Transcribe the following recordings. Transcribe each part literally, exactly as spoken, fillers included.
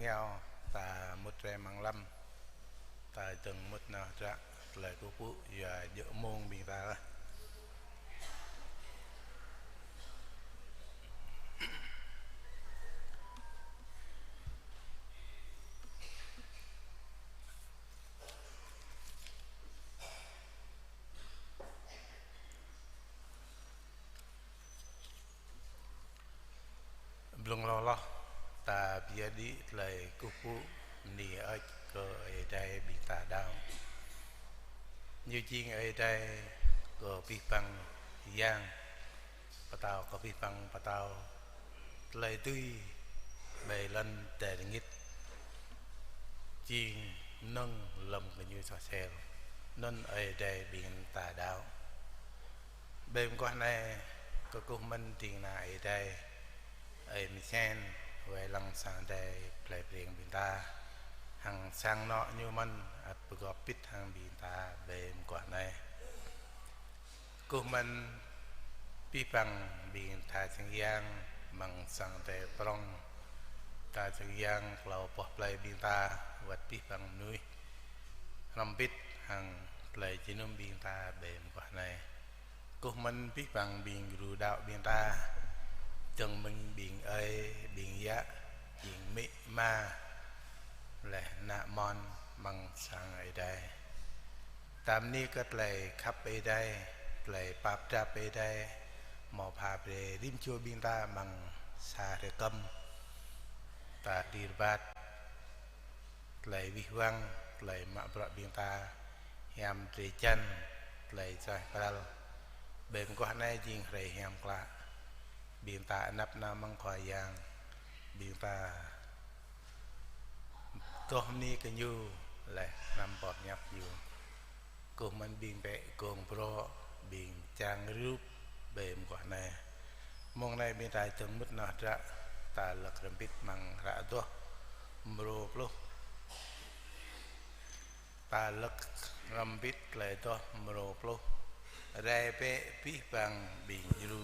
Yua ta mŭt rai amăng lăm, ta dơ̆ng mŭt nao hră tơlơi kơkuh pơpŭ, yua djơ̆ mông ƀing ta laih. Blung hloh hloh, ta pơyơr đĭ tơlơi kơkuh pơpŭ bơni hơơč kơ Ơi Adai ƀing ta đaŏ. Ñu jing Ơi Adai kơ abih bang yang, pơtao kơ abih bang pơtao, tơlơi dưi ƀơi lŏn tơnah rơngit, jing mơnơ̆ng lơ̆m kơ ñu soh sel. Anŭn Ơi Adai ƀing ta đaŏ. Ƀơi mơguah anai, kơkuh mơ̆n ding kơna Ơi Adai, Ơi Mơsen, wai lăng sang Ơi Adai plei Breng ƀing ta, hăng sang anŏ ñu mơ̆n ăt pơgop pit hăng ƀing ta ƀơi mơguah anai. Kơkuh mơ̆n abih bang ƀing tha sang yang amăng sang Ơi Adai prŏng, tha sang yang klâo boh plei ƀing ta, wơ̆t abih bang mơnuih hrŏm hơbĭt hăng plei jơnum ƀing ta ƀơi mơguah anai. Kơkuh mơ̆n abih bang ƀing gru đaŏ ƀing ta, dơ̆ng mơ̆ng ƀing ơi, ƀing yă, ƀing amĭ ama, laih ană amôn amăng sang Ơi Adai. Ta bơni kơ tơlơi khăp Ơi Adai, tơlơi pap drap Ơi Adai, hmâo pha brơi rĭm čô ƀing ta amăng sa hrơi kơm, ta rơbat, tơlơi wih wăng, tơlơi mă bruă ƀing ta hiam drơi jăn, tơlơi suaih pral. Ƀơi mơguah anai jing hrơi hiam klă. Ƀing ta anăp nao amăng Khua Yang, ƀing ta adoh bơni kơ Ñu laih hrăm boh hiăp Ñu. Kơkuh mơ̆n ƀing bĕ gong brŏ, ƀing čang rup ƀơi mơguah anai. Mông anai ƀing ta dơ̆ng mŭt nao hră, ta lăk hrŏm hơbĭt amăng hră Adoh mrô pluh. Ta lăk hrŏm hơbĭt tơlơi Adoh mrô pluh. Rai bĕ abih bang ƀing djru.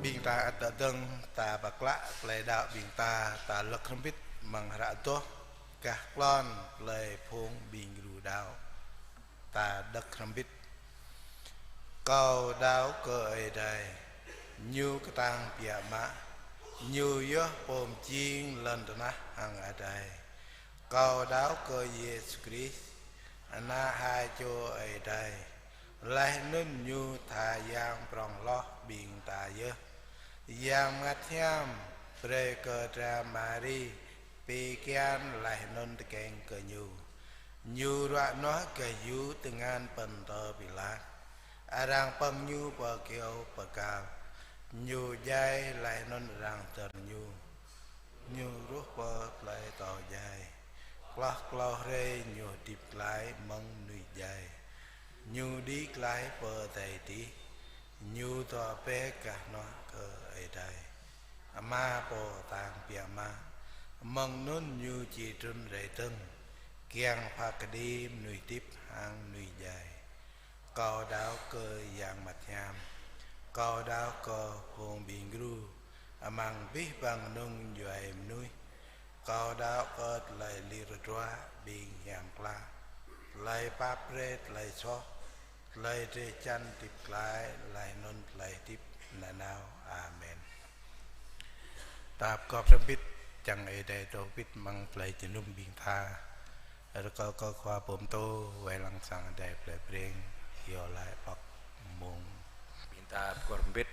Ƀing ta ăt dơ̆ng, ta pơklă tơlơi đaŏ ƀing ta, ta lơ̆k hrŏm hơbĭt amăng hră adoh gah klon tơlơi phung ƀing gru đaŏ. Ta đŏk hrŏm hơbĭt. Kâo đaŏ kơ Ơi Adai, Ñu kơtang biă mă, Ñu yơh pô mơjing lŏn tơnah hăng adai. Kâo đaŏ kơ Yêsu Krist, Ană ha čô Ơi Adai, laih anŭn Ñu tha Yang prŏng hloh ƀing ta yơh. Yang Bơngăt Hiam brơi kơ dra Mari pi kian laih anŭn tơkeng kơ Ñu. Ñu ruă hơnuah gah yŭ tơngan Pôntơ Pilat. Arăng pơ̆ng Ñu pơ kyâo pơkal. Ñu djai laih anŭn arăng dơr Ñu. Ñu ruh pơ tơlơi thâo djai. Hloh klâo hrơi Ñu hơdip glaĭ mơ̆ng mơnuih djai. Ñu đĭ glaĭ pơ adai adih. Ñu dŏ bĕ gah hơnuah kơ Ơi Adai, Ama pô kơtang biă mă. Mơ̆ng anŭn Ñu či trŭn rai dơ̆ng, kiăng pha kơđi mơnuih hơdip hăng mơnuih djai. Kâo đaŏ kơ Yang Bơngăt Hiam. Kâo đaŏ kơ phung ƀing gru amăng abih bang kơnung djuai mơnuih. Kâo đaŏ kơ tơlơi lir hơdrua ƀing hiam klă, tơlơi pap brơi tơlơi soh, tơlơi drơi jăn hơdip glaĭ laih anŭn tơlơi hơdip nanao. Amen. Ta pơgop hrŏm hơbĭt, čang Ơi Adai dŏ hơbĭt amăng tơlơi jơnum ƀing ta. Rơkâo kơ Khua Pơtô wai lăng sang Ơi Adai plei Breng, iâu laĭ pŏk mông. Ƀing ta pơgop hrŏm hơbĭt.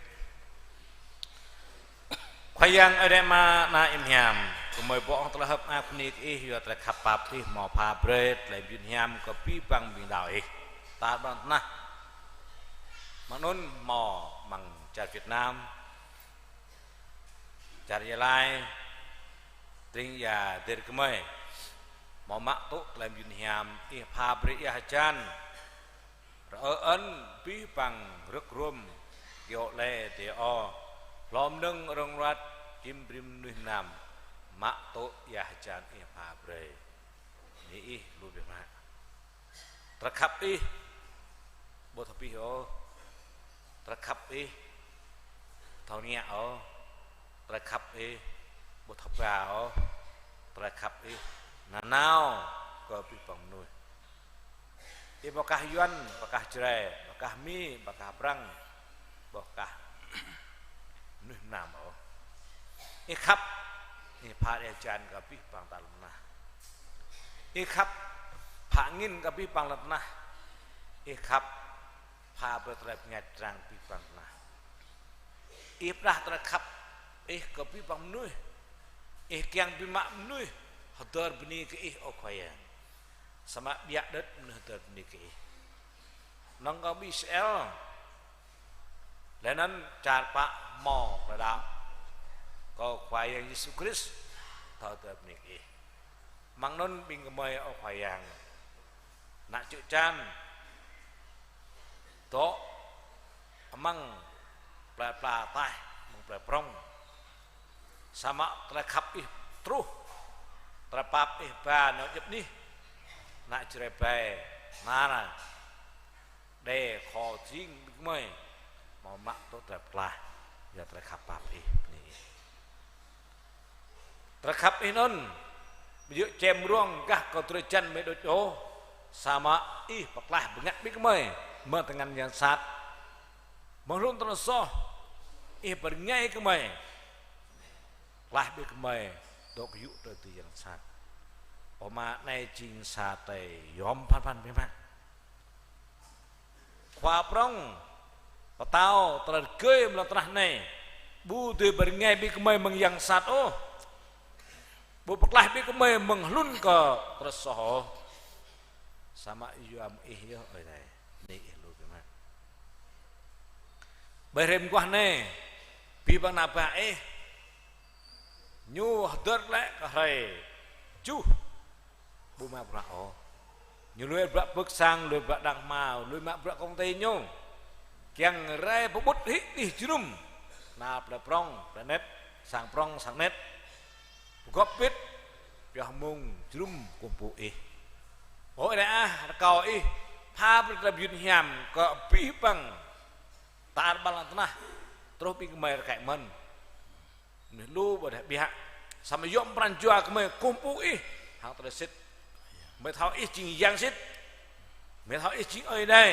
Khua Yang Ơi Adai Ama, Ană Hiam, gơmơi pơ̆k tơlơi hơ̆k mơak bơni kơ Ih, yua tơlơi khăp pap Ih hmâo pha brơi tơlơi mơyun hiam kơ abih bang ƀing đaŏ Ih. Tar ƀar lŏn tơnah. Mơ̆ng anŭn hmâo amăng čar Việt Nam, čar Gia Lai, tring ia dêr gơmơi. Hmâo mă tŭ tơlơi mơyun hiam, Ih pha brơi ia hơjan. Rơ-ơn abih bang rơ̆k rôm, kiaŏ lĕ dêh ô, hlô mơnơ̆ng rơ̆ng ruăt, čim brĭm mơnuih mơnam, mă tŭ ia hơjan Ih pha brơi. Bơni Ih lu biă mă. Tơlơi khăp Ih ƀu thâo abih ôh. Tơlơi khăp Ih ƀu thâo ngă ôh. Tơlơi khăp Ih ƀu thâo ba ôh. Tơlơi khăp Ih nanao kơ abih bang mơnuih. Ih ƀu kah Yuan, ƀu kah Jrai, ƀu kah Mi, ƀu kah Prăng, ƀu kah mơnuih mơnam ôh. Ih khăp, Ih pha ia hơjan kơ abih bang tar lŏn tơnah. Ih khăp, pha angin kơ abih bang lŏn tơnah. Ih khăp, pha brơi tơlơi bơngač trang abih bang lŏn tơnah. Ih pơdah tơlơi khăp Ih kơ abih bang mơnuih. Ih kiăng biă mă mơnuih hơdơr bơni kơ Ih, ơ Khua Yang. Samơ̆ biă đơ̆t mơnuih hơdơr bơni kơ Ih. Nŏng kơ ƀing Israel, laih anŭn čar pă hmâo pơđaŏ kơ Khua Yang Yêsu Krist, thâo hơdơr bơni kơ Ih. Mơ̆ng anŭn ƀing gơmơi, ơ Khua Yang, ană čư̆ čan dŏ amăng plei pla ataih, amăng plei prŏng. Samơ̆ tơlơi khăp Ih truh, tơlơi pap Ih ba nao djŏp anih, ană Jrai ƀai, nara, đe, khŏ, jing ƀing gơmơi hmâo mă tŭ tơlơi pơklaih, yua tơlơi khăp pap Ih, bơni Ih. Tơlơi khăp Ih anŭn ƀu djơ̆ čem rông gah kơ drơi jăn gơmơi đôč ôh, samơ̆ Ih pơklaih bơngăt ƀing gơmơi mơ̆ng tơngan yang sat. Mơ̆ng hlŭn tơlơi soh, Ih pơrơngai gơmơi, pơklaih ƀing gơmơi dŏ kơyŭ tơlơi tui yang sat. Ơ Ama, anai jing sa tơlơi yôm phan phan biă mă. Khua prŏng pơtao tơlơi rơgơi amăng lŏn tơnah anai, ƀu dưi pơrơngai ƀing gơmơi mơ̆ng yang sat ôh. Ƀu pơklaih ƀing gơmơi mơ̆ng hlŭn kơ tơlơi soh ôh. Samơ̆ yua mơ̆ng Ih yơh, Ơi Adai, bơni Ih lu biă mă. Ƀơi hrơi mơguah anai, abih bang ană bă Ih, ñu hơdơr glaĭ kơ hrơi tơjuh, ƀu mă bruă ôh. Ñu lui bruă pơ̆k sang, lui bruă đang hmao, lui mă bruă công ty ñu. Kiăng rai pơƀut hĭ anih jơnum, nao plei prŏng, plei anet, sang prŏng, sang anet. Pơgop bit, pioh mông jơnum kơkuh pơpŭ Ih. Ơ Ơi Adai ah, rơkâo Ih pha brơi tơlơi mơyun hiam kơ abih bang tar ƀar lŏn tơnah. Truh ƀing gơmơi rơkơi mơ̆n. Mơnuih lu ƀôdah biă. Samơ̆ yua pran jua gơmơi kơkuh pơpŭ Ih hăng tơlơi sĭt. Gơmơi thâo Ih jing Yang sĭt. Gơmơi thâo Ih jing Ơi Adai.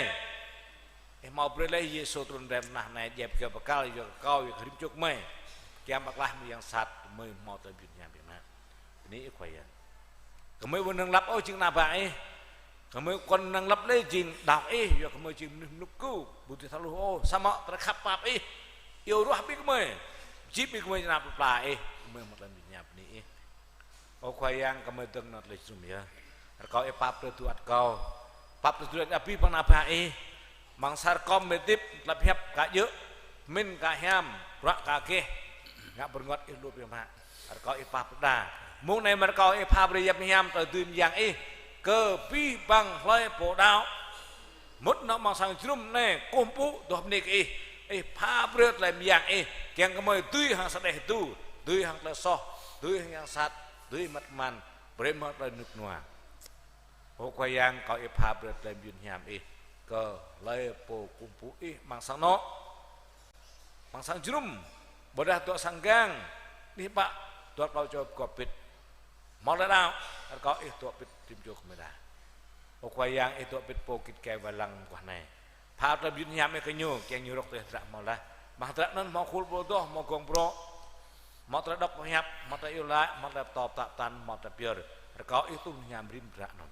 Ih hmâo brơi laih Yêsu trŭn rai tơnah anai djai pơkơyua pơkăl yua kơ kâo, yua kơ rĭm čô gơmơi. Kiăng pơklaih mơnuih yang sat, gơmơi hmâo tơlơi mơyun hiam biă mă. Bơni Ih Khua Yang. Gơmơi ƀu năng lăp ôh jing ană bă Ih. Gơmơi kŏn năng lăp lĕ jing đaŏ Ih, yua gơmơi jing mơnuih mlŭk kơkuh, ƀu dưi thâo hluh ôh, samơ̆ tơlơi khăp pap Ih, iâu ruah ƀing gơmơi, jing ƀing gơmơi ană plơi pla Ih, gơmơi hmâo tơlơi mơyun hiam, bơni Ih. Ơ Khua Yang, gơmơi dơ̆ng nao tơlơi jơnum yơh. Rơkâo Ih pap brơi tơlơi kâo, pap brơi tơlơi abih bang ană bă Ih. Amăng sa rơkâo mơ̆ng tơlơi hơdip, tơlơi pơhiăp kơ djơ̆, pơmĭn kơ hiam, bruă kơ gêh, ngă pơrơngot Ih lu biă mă. Rơkâo Ih pap brơi đa. Mông anai mơ̆ rơkâo Ih pap brơi hiăp hiam tơlơi dưi mơyang Ih kơ abih bang hlơi pô đaŏ. Mŭt nao amăng sang jơnum anai kơkuh pơpŭ, adoh bơni kơ Ih. Ih pap brơi tơlơi mơyang Ih, kiăng gơmơi dưi hăng sa đeh tơdu, dưi hăng tơlơi soh, dưi hăng yang sat, dưi mơ̆t mơ̆n, brơi mơ̆ tơlơi rơnŭk rơnua. Ơ Khua Yang, rơkâo Ih pap brơi tơlơi mơyun hiam Ih kơ hlơi pô kơkuh pơpŭ Ih amăng sang anŏ, amăng sang jơnum, ƀôdah dŏ sang gang, anih bă, dŏ klâo čô pơgop bit. Hmâo tơlơi đaŏ, rơkâo Ih dŏ bit rĭm čô gơmơi đa. Ơ Khua Yang, Ih dŏ bit pô git gai wai lăng mơguah anai. Pap tơlơi mơyun hiam Ih kơ ñu, kiăng ñu rŏk tơlơi hơdră hmâo laih. Amăng hơdră anŭn hmâo khul pơtô, hmâo gong brŏ, hmâo tơlơi đŏk pơhiăp, hmâo tơlơi iâu laĭ, hmâo tơlơi pơtô pơtă pơtăn, hmâo tơlơi pơyơr. Rơkâo Ih tŭ hiam rĭm hơdră anŭn.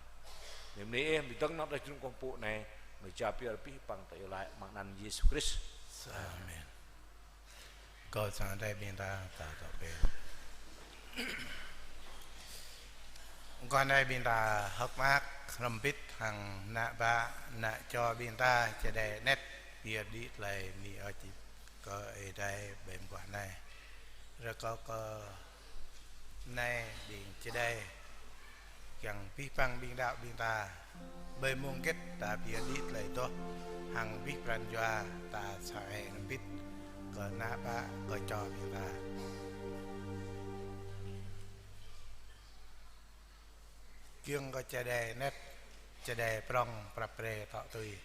Bơni Ih, mơ̆ng dơ̆ng nao tơlơi jơnum kơkuh pơpŭ anai, mơ̆ jao pơyơr abih bang tơlơi iâu laĭ amăng anăn Yêsu Krist. Amen. Kâo čang đe ƀing ta, ta dŏ bĕ. Mơguah anai ƀing ta hơ̆k mơak hrŏm hơbĭt hăng ană bă, ană čô ƀing ta čơđai anet, pơyơr đĭ tơlơi bơni ơi čip kơ Ơi Adai ƀơi mơguah anai. Rơkâo kơ anai ƀing čơđai, kiăng abih bang ƀing đaŏ ƀing ta, ƀơi mông hơget ta pơyơr đĭ tơlơi adoh, hăng abih pran jua ta sa ai hrŏm hơbĭt kơ ană bă, kơ čô ƀing ta. Kiăng kơ čơđai anet, čơđai prŏng prăp pre tŏ tui.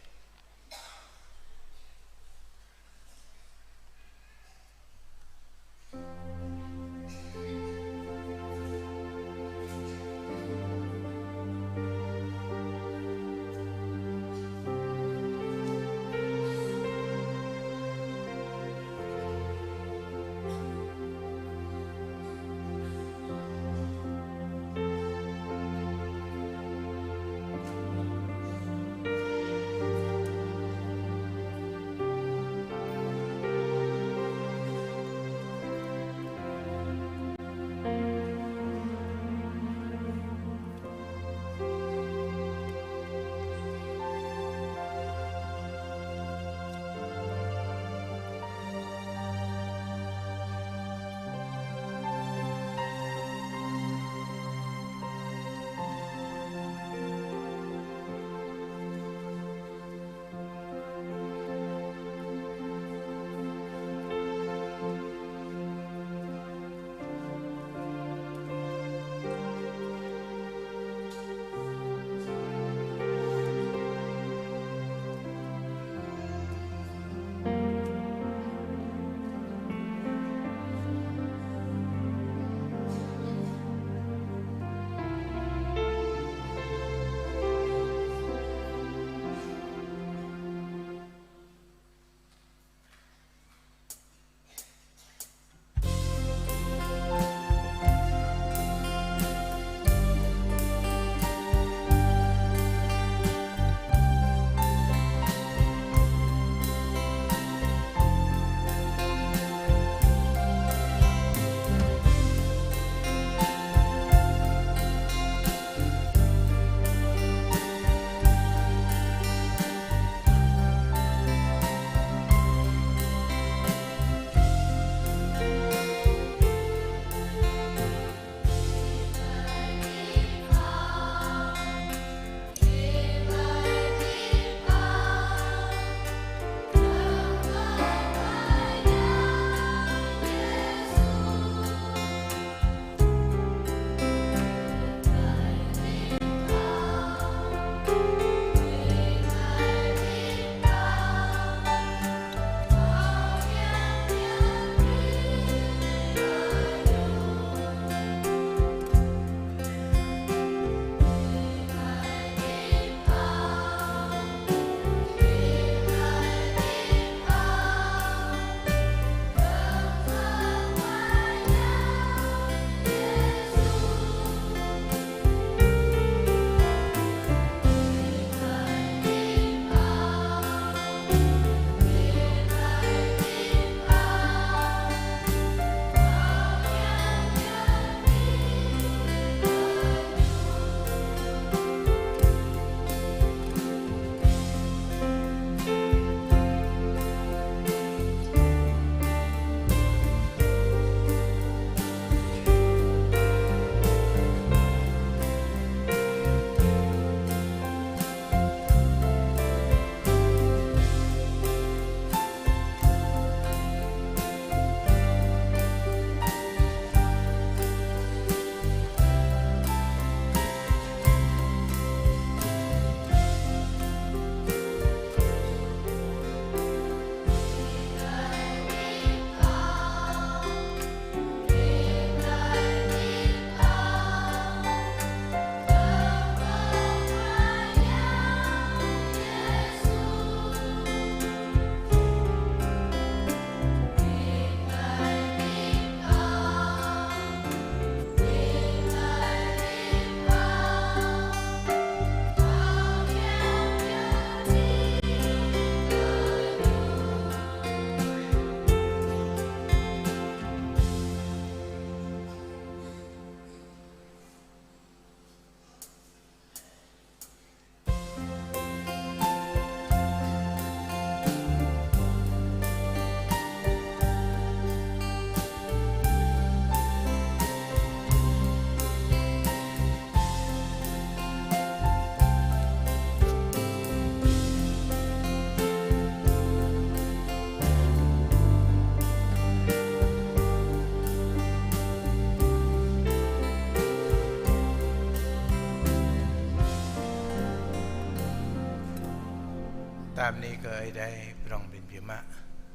Bơni kơ Ơi Adai prong ƀing biă mă.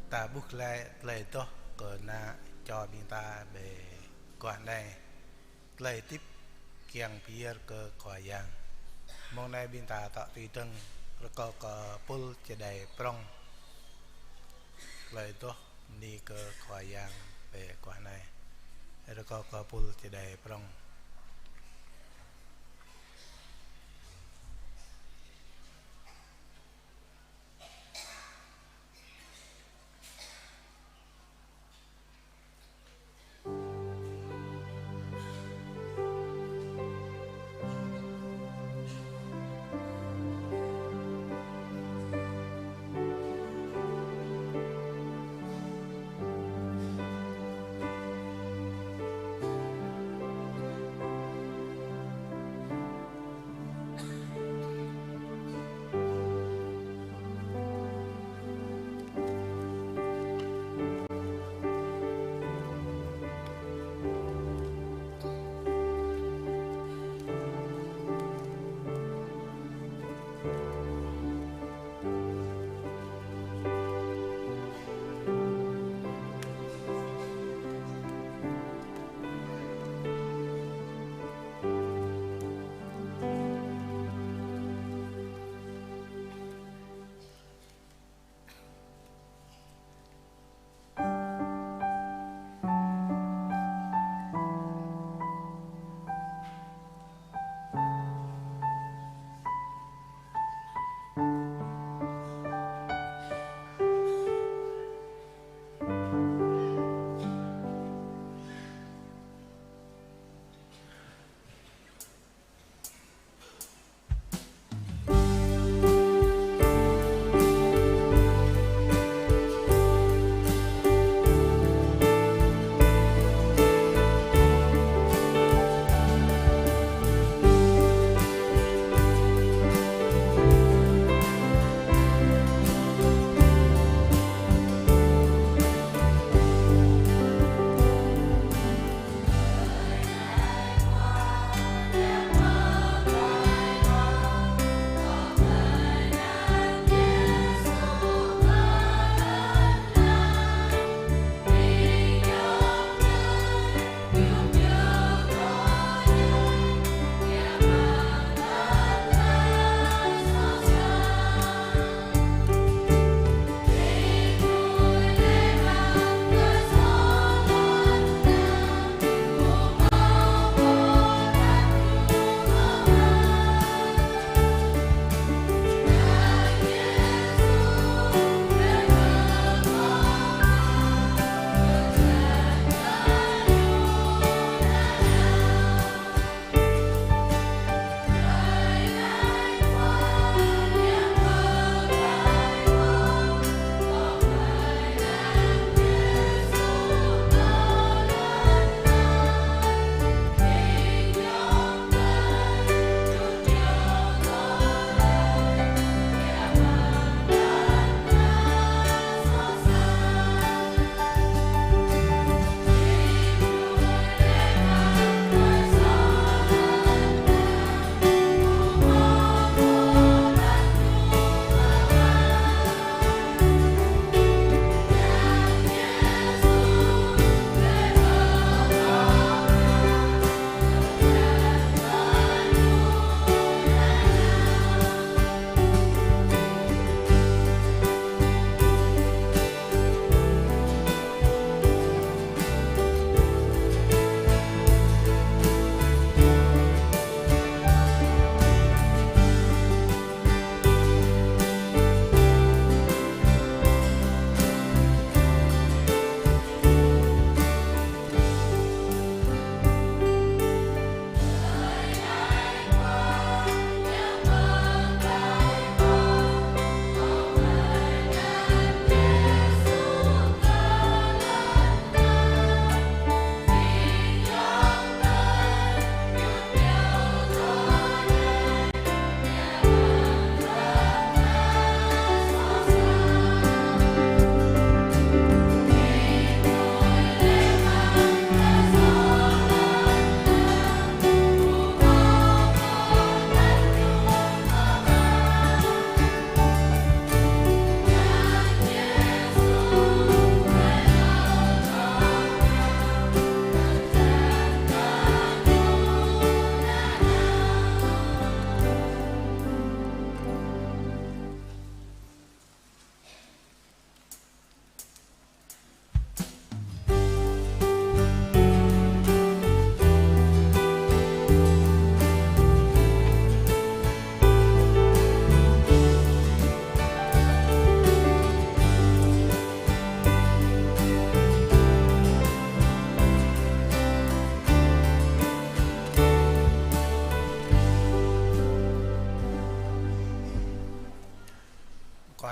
Ta ƀuh glaĭ tơlơi adoh kơ ană čô ƀing ta ƀơi guah anai. Tơlơi hơdip kiăng pơyơr kơ Khua Yang. Mông anai ƀing ta tŏ tui dơ̆ng rơkâo kơ pul čơđai prong. Tơlơi adoh bơni kơ Khua Yang ƀơi guah anai. Rơkâo kơ pul čơđai prong.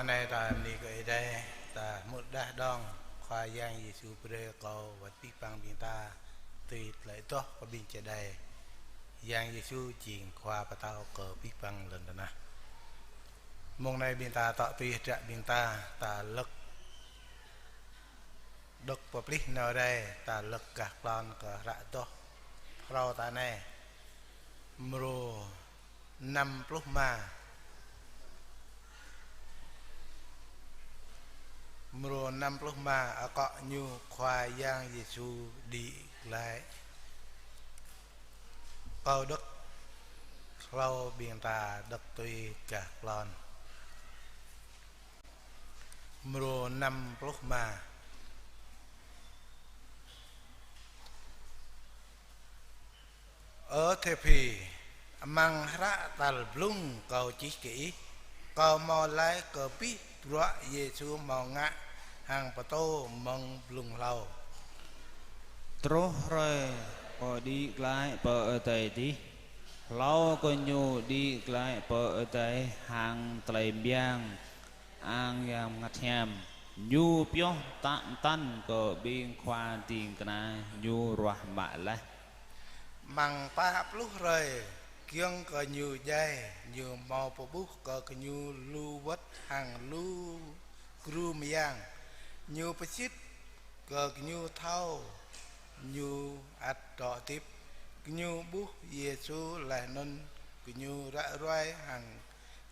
Anai ta bơni kơ Ơi Adai, ta hmư̆ đah đong Khua Yang Yêsu brơi kơ wơ̆t abih bang ƀing ta tui tơlơi adoh kơ ƀing čơđai. Yang Yêsu jing Khua pơtao kơ abih bang lŏn tơnah. Mông anai ƀing ta tŏ tui hơdră ƀing ta, ta lơ̆k đŏk pơplih nao rai, ta lơ̆k gah klon kơ hră adoh hrŏm ta anai. Mrô năm pluh rơma. Mrô năm pluh rơma, akŏ ñu Khua Yang Yêsu đĭ glaĭ. Kâo đŏk hlâo ƀing ta đŏk tui gah klon. Mrô năm pluh rơma. Ơ Thêphê, amăng hră tal blung kâo čih kơ ih, kâo hmâo laĭ kơ abih bruă Yêsu hmâo ngă hăng pơtô mơ̆ng blung hlâo. Truh hrơi kơ đĭ glaĭ pơ adai adih, hlâo kơ ñu đĭ glaĭ pơ adai hăng tơlơi mơyang ang Yang Bơngăt Hiam, ñu pioh tă tăn kơ ƀing khua ding kơna ñu ruah mă laih. Amăng pă pluh hrơi, giŏng kơ ñu djai, ñu hmâo pơƀuh kơ gơñu lu wơ̆t hăng lu gru mơyang. Ñu pơsit kơ gơñu thâo ñu ăt dŏ hơdip. Gơñu ƀuh Yêsu laih anŭn gơñu ră ruai hăng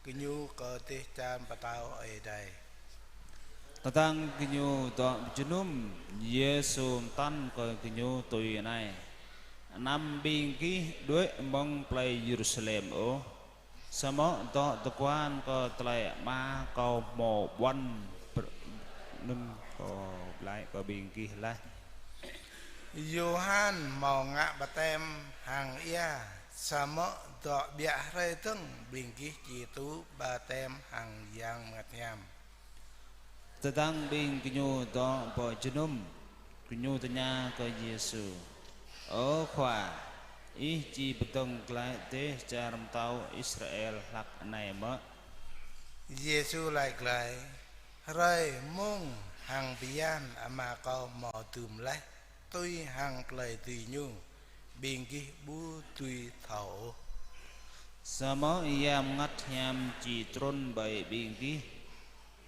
gơñu kơ dêh čar pơtao Ơi Adai. Tơdang gơñu dŏ jơnum, Yêsu pơtă kơ gơñu tui anai: Anăm ƀing gih đuaĭ mơ̆ng plei Yêrusalem ôh, samơ̆ dŏ tơguan kơ tơlơi Ama kâo hmâo ƀuăn pr-, anŭn kâo laĭ kơ ƀing gih laih. Yôhan hmâo ngă baptem hăng ia, samơ̆ dŏ ƀiă hrơi dơ̆ng ƀing gih či tŭ baptem hăng Yang Bơngăt Hiam. Tơdang ƀing gơñu dŏ pơ jơnum, gơñu tơña kơ Yêsu: Ơ Khua, ih či pơdơ̆ng glaĭ dêh čar pơtao Israel hlăk anai mơ̆? Yêsu laĭ glaĭ: Hrơi, mông hăng bơyan Ama kâo hmâo dưm laih, tui hăng tơlơi dưi ñu, ƀing gih ƀu dưi thâo ôh. Samơ̆ Yang Bơngăt Hiam či trŭn ƀơi ƀing gih,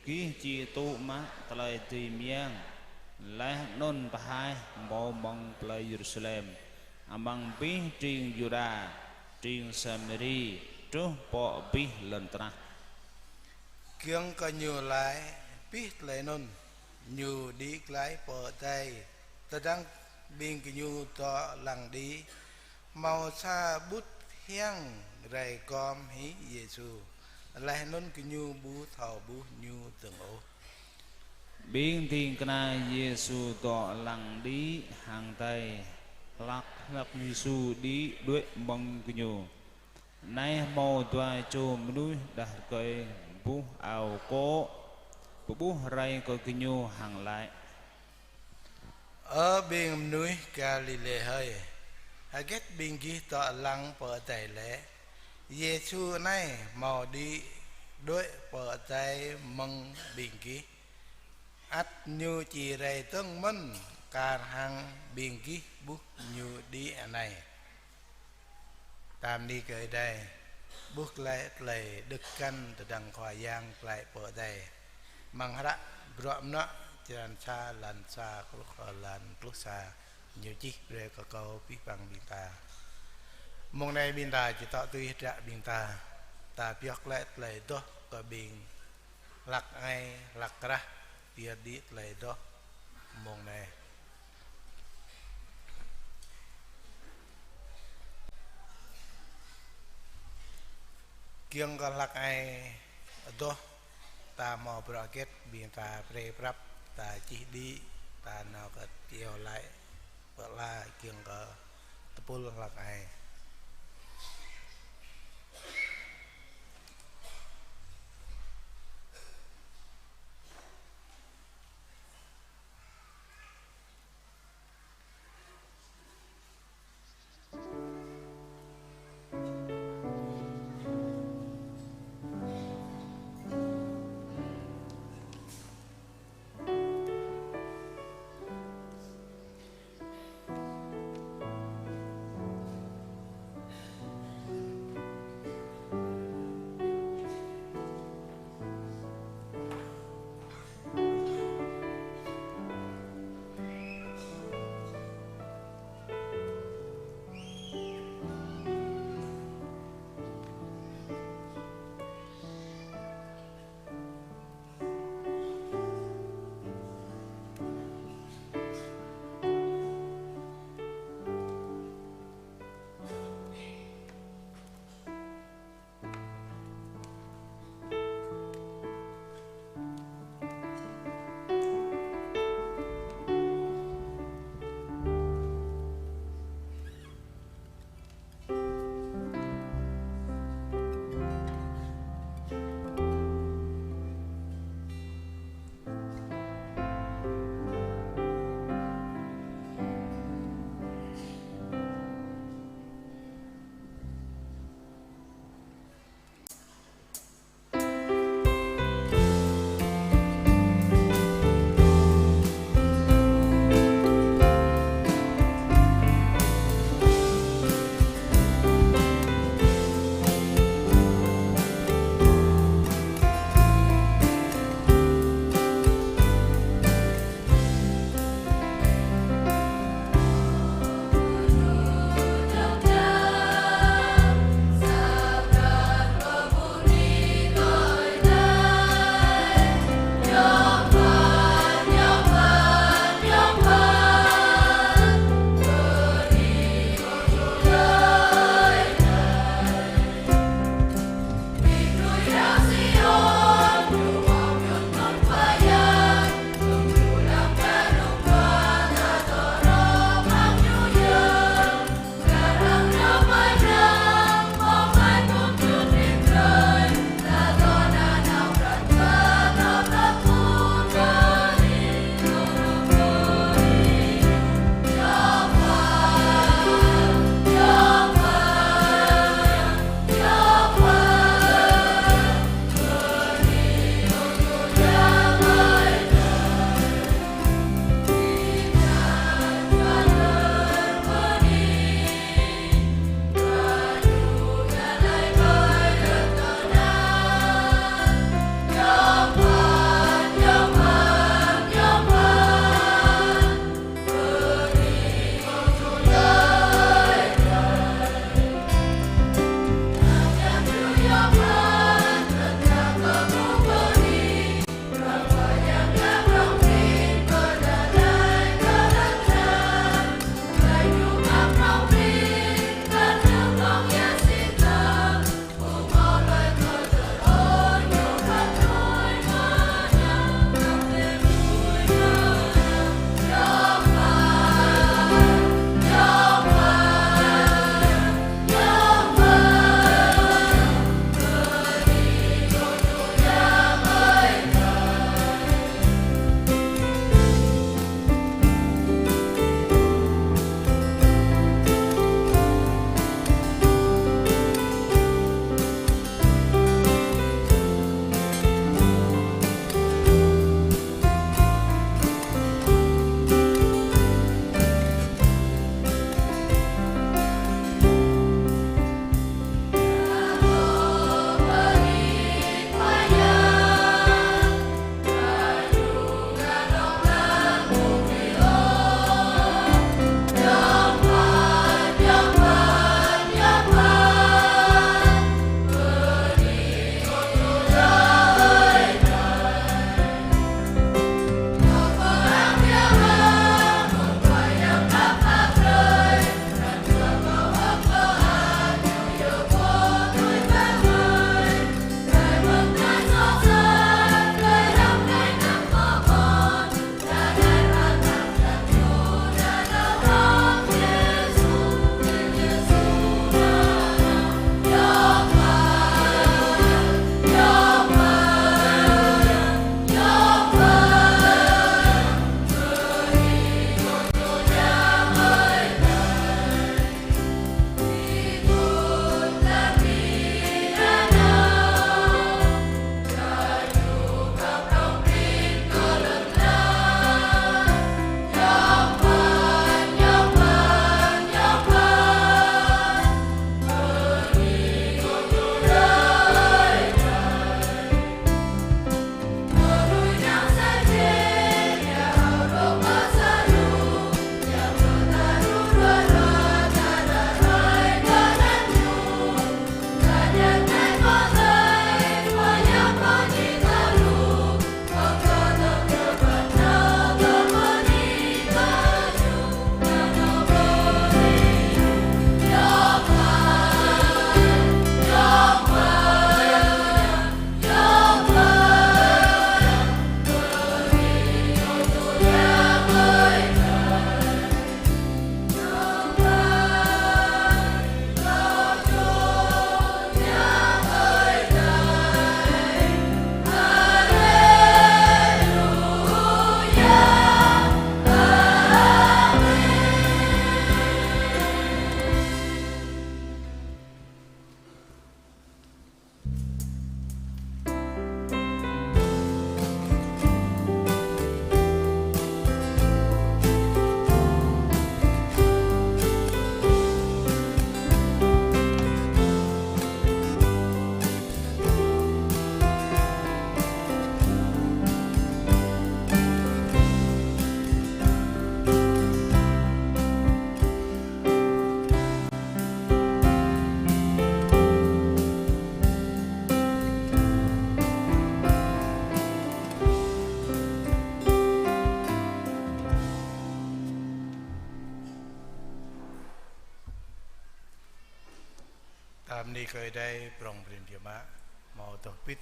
gih či tŭ mă tơlơi dưi mơyang, laih anŭn pơhaih hmâo mơ̆ng plei Yêrusalem, amăng abih tring Yuđa, tring Samari, truh pơ abih lŏn tơnah. Giŏng kơ ñu laĭ abih tơlơi anŭn, ñu đĭ glaĭ pơ adai. Tơdang ƀing gơñu dŏ lăng đĭ, hmâo sa ƀut hiăng rai gom hĭ Yêsu, laih anŭn gơñu ƀu thâo ƀuh ñu dơ̆ng ôh. Ƀing ding kơna Yêsu dŏ lăng đĭ hăng adai, hlăk, hlăk Yêsu đĭ đuaĭ mơ̆ng gơñu, anai hmâo dua čô mơnuih đah rơkơi buh ao kô̆, pơƀuh rai kơ gơñu hăng laĭ: Ơ ƀing mơnuih Galilê hơi, hơget ƀing gih dŏ lăng pơ adai lĕ? Yêsu anai hmâo đĭ đuaĭ pơ adai mơ̆ng ƀing gih. Ăt ñu či rai dơ̆ng mơ̆n, kar hăng ƀing gih ƀuh ñu đĭ anai. Ta bơni kơ Ơi Adai, ƀuh glaĭ tơlơi đơ̆k găn tơdang Khua Yang glaĭ pơ adai. Amăng hră Bruă Mơnuă, črăn sa, lan sa truh lan pluh sa, ñu čih brơi kơ kâo abih bang ƀing ta. Mông anai ƀing ta či tŏ tui hơdră ƀing ta, ta pioh glaĭ tơlơi adoh kơ ƀing hlăk ai, hlăk krah, pioh đĭ tơlơi adoh mông anai. Giŏng kơ hlăk ai adoh, ta hmâo bruă hơget ƀing ta brơi prăp, ta čih đĭ, ta nao kơ iâu laĭ pơala giŏng kơ tơpul hlăk ai. Ta bơni kơ Ơi Adai prong prin biă mă, hmâo tơlơi pĭt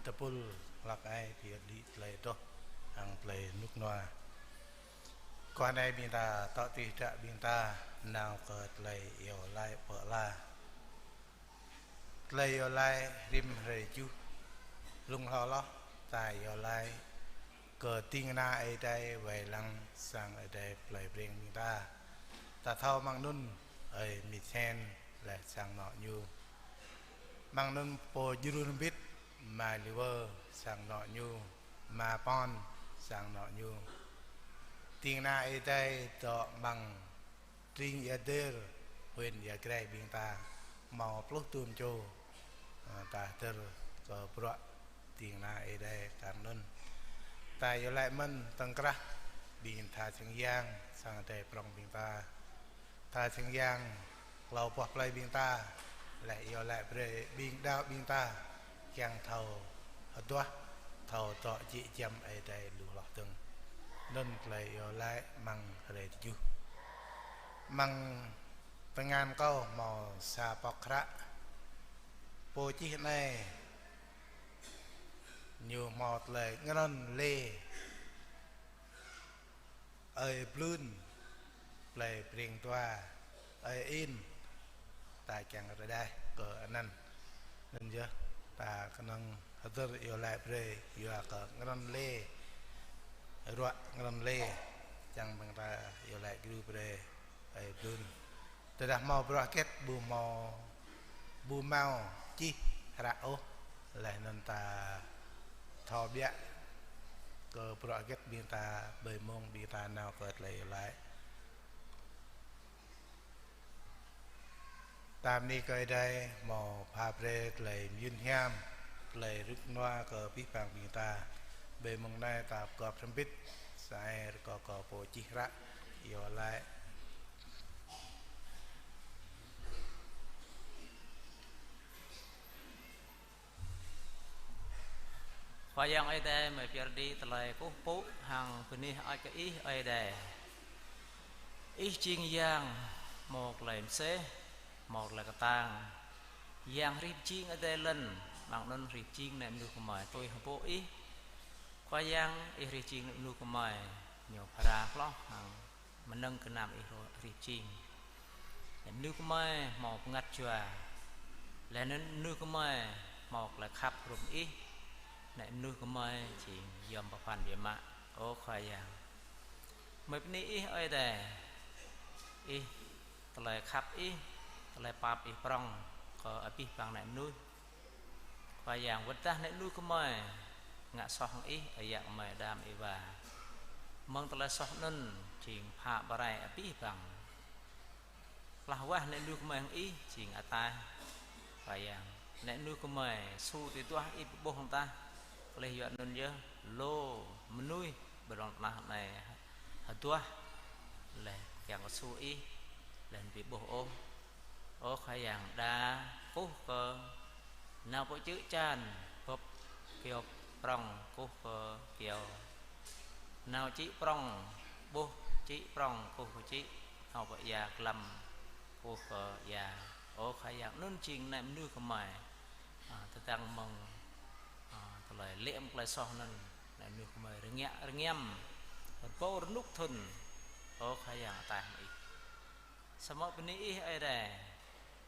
tơpul hlăk ai pơyơr đĭ tơlơi adoh hăng tơlơi rơnŭk rơnua. Guah anai ƀing ta tŏ tui hră ƀing ta nao kơ tơlơi iâu laĭ pơala. Tơlơi iâu laĭ rĭm hrơi tơjuh. Blung hlâo hloh ta iâu laĭ kơ ding kơna Ơi Adai wai lăng sang Ơi Adai plei Breng ƀing ta. Ta thâo amăng anŭn Ơi Misen laih sang anŏ ñu. Amăng anŭn pô djru hrŏm hơbĭt Ama Liwơ sang anŏ ñu, Ama Pon sang anŏ ñu. Ding kơna Ơi Adai dŏ amăng tring Ia Dơr, huyện Ia Grai ƀing ta, hmâo pluh tơm čô, ơ, ta hơdơr kơ bruă ding kơna Ơi Adai kar anŭn. Ta iâu laĭ mơ̆n tơ̆ng krah ƀing tha sang yang, sang Ơi Adai prong ƀing ta. Tha sang yang, hlâo boh plei ƀing ta, laih iâu laĭ brơi ƀing đaŏ ƀing ta, kiăng thâo hơduah, thâo dŏ jĕ giăm Ơi Adai lu hloh dơ̆ng. Anŭn tơlơi iâu laĭ amăng hrơi tơjuh. Amăng tơngan kâo hmâo sa pŏk hră. Pô čih anai, ñu hmâo tơlơi ngron lê Ơi Blun, plei Breng Dua, Ơi In, ta kiăng rơđah kơ anăn. Anŭn yơh, ta kơnơ̆ng hơdơr iâu laĭ brơi, yua kơ ngron lê, ruă ngron lê, čang ƀing ta iâu laĭ gru brơi. Ơi Blun. Tơdah hmâo bruă hơget ƀu hmâo, ƀu hmâo čih hră ôh, laih anŭn ta thâo biă kơ bruă hơget ƀing ta ƀơi mông ƀing ta nao kơ tơlơi iâu laĭ. Ta bơni kơ Ơi Adai hmâo pha brơi tơlơi mơyŭn hiam, tơlơi rơnŭk rơnua kơ abih bang ƀing ta. Ƀơi mông anai ta pơgop hrŏm hơbĭt, sa ai rơkâo kơ pô čih hră iâu laĭ. Khua Yang Ơi Adai, mơi pơyơr đĭ tơlơi kơkuh pơpŭ hăng bơni hơơč kơ Ih Ơi Adai. Ih jing Yang hmâo tơlơi mơsêh, hmâo tơlơi kơtang. Yang hrih pơjing adai lŏn, amăng anŭn hrih pơjing ană mơnuih gơmơi tui hơpŭ Ih. Khua Yang, Ih hrih pơjing ană mơnuih gơmơi, ñu phara hloh hăng mơnơ̆ng gơnam Ih hrih pơjing. Ană mơnuih gơmơi hmâo bơngăt jua. Laih anŭn mơnuih gơmơi hmâo tơlơi khăp hrŏm Ih. Ană mơnuih gơmơi jing yom pơphan biă mă. Ơ Khua Yang. Mơi bơni Ih Ơi Adai. Ih, tơlơi khăp Ih, tơlơi pap Ih prŏng kơ abih bang ană mơnuih. Khua Yang, wơ̆t tơdah ană mơnuih gơmơi ngă soh hăng Ih, ơi yă gơmơi Adam Êwa. Mơ̆ng tơlơi soh anŭn jing phă pơrai abih bang. Plah wah ană mơnuih gơmơi hăng Ih jing ataih. Khua Yang, ană mơnuih gơmơi su tơduah Ih pơƀuh hăng tah. Laih yua anŭn yơh lu mơnuih ƀơi lŏn tơnah anai hơduah laih kiăng kơ su Ih, laih anŭn ƀu ƀuh ôh. Ơ Khua Yang, đa kơkuh kơ nao pơ čư̆ čan, bưp kyâo prŏng kơkuh kơ kyâo. Nao čĭ prŏng, ƀuh čĭ prŏng kơkuh kơ čĭ, nao pơ ia glăm kơkuh kơ ia. Ơ Khua Yang, anŭn jing ană mơnuih gơmơi. A, tơdang mơ̆ng, a, tơlơi lĕ mơ̆ng tơlơi soh anŭn, ană mơnuih gơmơi rơngiă rơngiăm, rơbâo rơnŭk thŭn. Ơ Khua Yang, ataih mơ̆ng Ih. Samơ̆ bơni Ih Ơi Adai.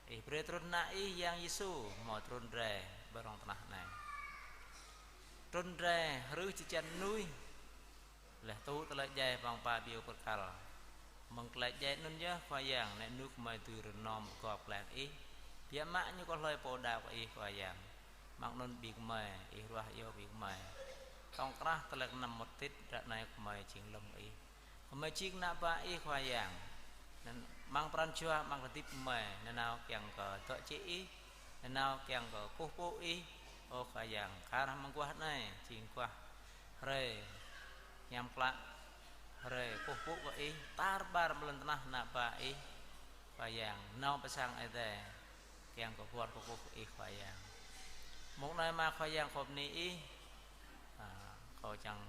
Ih brơi trŭn Ană Ih Yang Yêsu hmâo trŭn rai ƀơi rŏng tơnah anai. Trŭn rai hrih jơjăn mơnuih. Laih tŭ tơlơi djai amăng ba ƀiu pơkăl. Mơ̆ng tơlơi djai anŭn yơh Khua Yang, ană mơnuih gơmơi dưi rơnŏm pơgop glaĭ Ih. Biă mă ñu kơ hlơi pô đaŏ kơ Ih Khua Yang. Amăng anŭn ƀing gơmơi, Ih ruah iâu ƀing gơmơi. Tŏng krah tơlơi kơnăm mơmŏt hơdip ră anai gơmơi jing lŏm Ih. Gơmơi jing ană bă Ih Khua Yang. Anŭn amăng pran jua, amăng hơdip gơmơi, nanao kiăng kơ dŏ jĕ Ih, nanao kiăng kơ kơkuh pơpŭ Ih. Ơ Khua Yang, kar hăng mơguah anai, jing guah hrơi hiam klă, hrơi kơkuh pơpŭ kơ Ih, tar ƀar ƀơi lŏn tơnah ană bă Ih. Khua Yang, nao pơ sang Ơi Adai, kiăng kơ kuar kơkuh kơ Ih Khua Yang. Mông anai mơ̆ Khua Yang kơ bơni Ih, a, kâo čang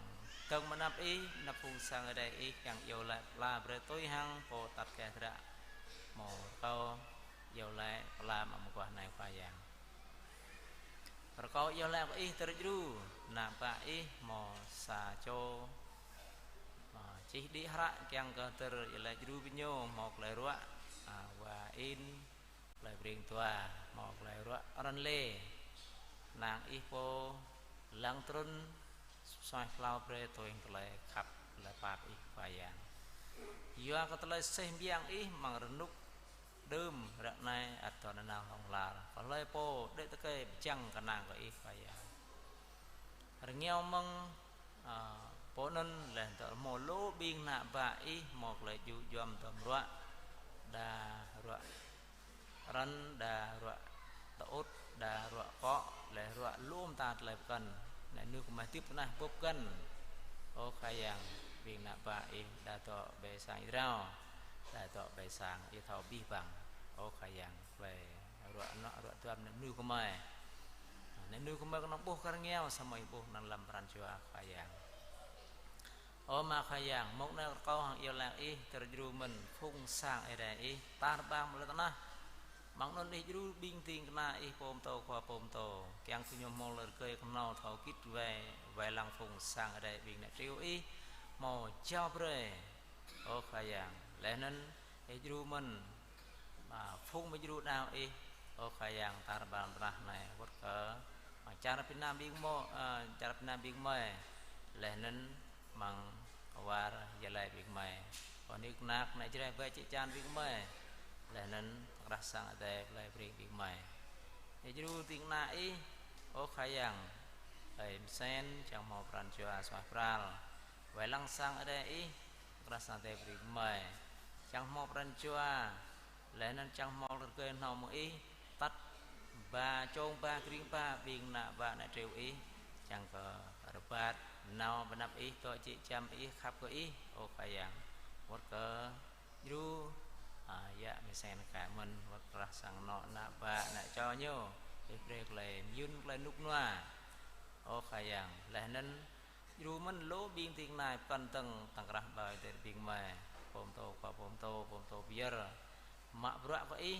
dơ̆ng mơ̆ng anăp Ih, anăp phung sang Ơi Adai Ih, kiăng iâu laĭ pơala brơi tui hăng pô tat keh dră. Mơ̆ kâo iâu laĭ pơala mơguah anai Khua Yang. Rơkâo iâu laĭ kơ Ih tơlơi djru, ană bă Ih hmâo sa čô, a, čih đĭ hră kiăng kơ tơlơi iâu laĭ djru ƀing ñu hmâo tơlơi ruă, a, wa in, tơlơi pring dua, hmâo tơlơi ruă răn lê. Kơnang Ih pô lăng trŭn suaih hlâo brơi tui hăng tơlơi khăp tơlơi pap Ih Khua Yang. Yua kơ tơlơi seh mơyang Ih amăng rơnŭk đưm ră anai ăt dŏ nanao hlŏng lar. Kơ hlơi pô đĕ tơkai pơčăng kơnang kơ Ih Khua Yang. Rơngiao mơ̆ng, a, pô anŭn laih dŏ hmâo lu ƀing ană bă Ih hmâo tơlơi djŭ djuăm duăm ruă, đa ruă răn, đa ruă tơŭt, đa ruă kŏ, laih ruă lu mơta tơlơi pơkŏn. Anai nư kơmơi hơdip tơnah bưp găn. Ơ Khua Yang, ƀing ană bă Ih đa dŏ ƀơi sang Ih rao, đa dŏ ƀơi sang Ih thâo abih bang. Ơ Khua Yang, tơlơi ruă anŏ ruă duăm anai nư kơmơi. Anai nư kơmơi kơnơ̆ng ƀuh kơ rơngiao samơ̆ Ih ƀuh anăn lăm pran jua Khua Yang. Ơ Ama Khua Yang, mông anai rơkâo hăng iâu laĭ Ih, tơlơi djru mơ̆n phung sang Ơi Adai Ih tar ƀar mơ̆ng lŏn tơnah. Mơ̆ng anŭn Ih djru ƀing ding kơna Ih pô pơtô khua pô pơtô, kiăng kơ ñu hmâo tơlơi rơgơi kơhnâo thâo git wai, wai lăng phung sang Ơi Adai ƀing ană triu Ih hmâo jao brơi. Ơ Khua Yang, laih anŭn Ih djru mơ̆n, a, phung mơ̆ djru đaŏ Ih, ơ Khua Yang, tar ƀar lŏn tơnah anai, wơ̆t kơ, a, čar Việt Nam ƀing mơ̆, a, čar Việt Nam ƀing gơmơi, laih anŭn amăng war Gia Lai ƀing gơmơi, kơ nik nak anai Jrai ƀơi čư̆ čan ƀing gơmơi, laih anŭn tơkrah sang Ơi Adai plơi Breng ƀing gơmơi. Ih djru ding kơna Ih, ơ Khua Yang, ơi Mơsen, čang hmâo pran jua suaih pral, wai lăng sang Ơi Adai Ih, tơkrah sang Ơi Adai Breng gơmơi, čang hmâo pran jua, laih anŭn čang hmâo tơlơi rơgơi kơhnâo mơ̆ng Ih, tăt ba čong ba kring ba ƀing ană bă ană triu Ih, čang kơ rơbat nao ƀơi anăp Ih, dŏ jĕ jăm Ih, khăp kơ Ih, ơ Khua Yang. Wơ̆t kơ djru, a, yă Mơsen kơ mơ̆n, wơ̆t tơkrah sang anŏ ană bă ană čô ñu, Ih brơi tơlơi mơyŭn tơlơi rơnŭk rơnua, ơ Khua Yang. Laih anŭn djru mơ̆n lu ƀing ding kơna pơkŏn dơ̆ng tơkrah ƀơi adai ƀing gơmơi, pô pơtô khua pô pơtô, pô pơtô pơyơr, mă bruă kơ Ih,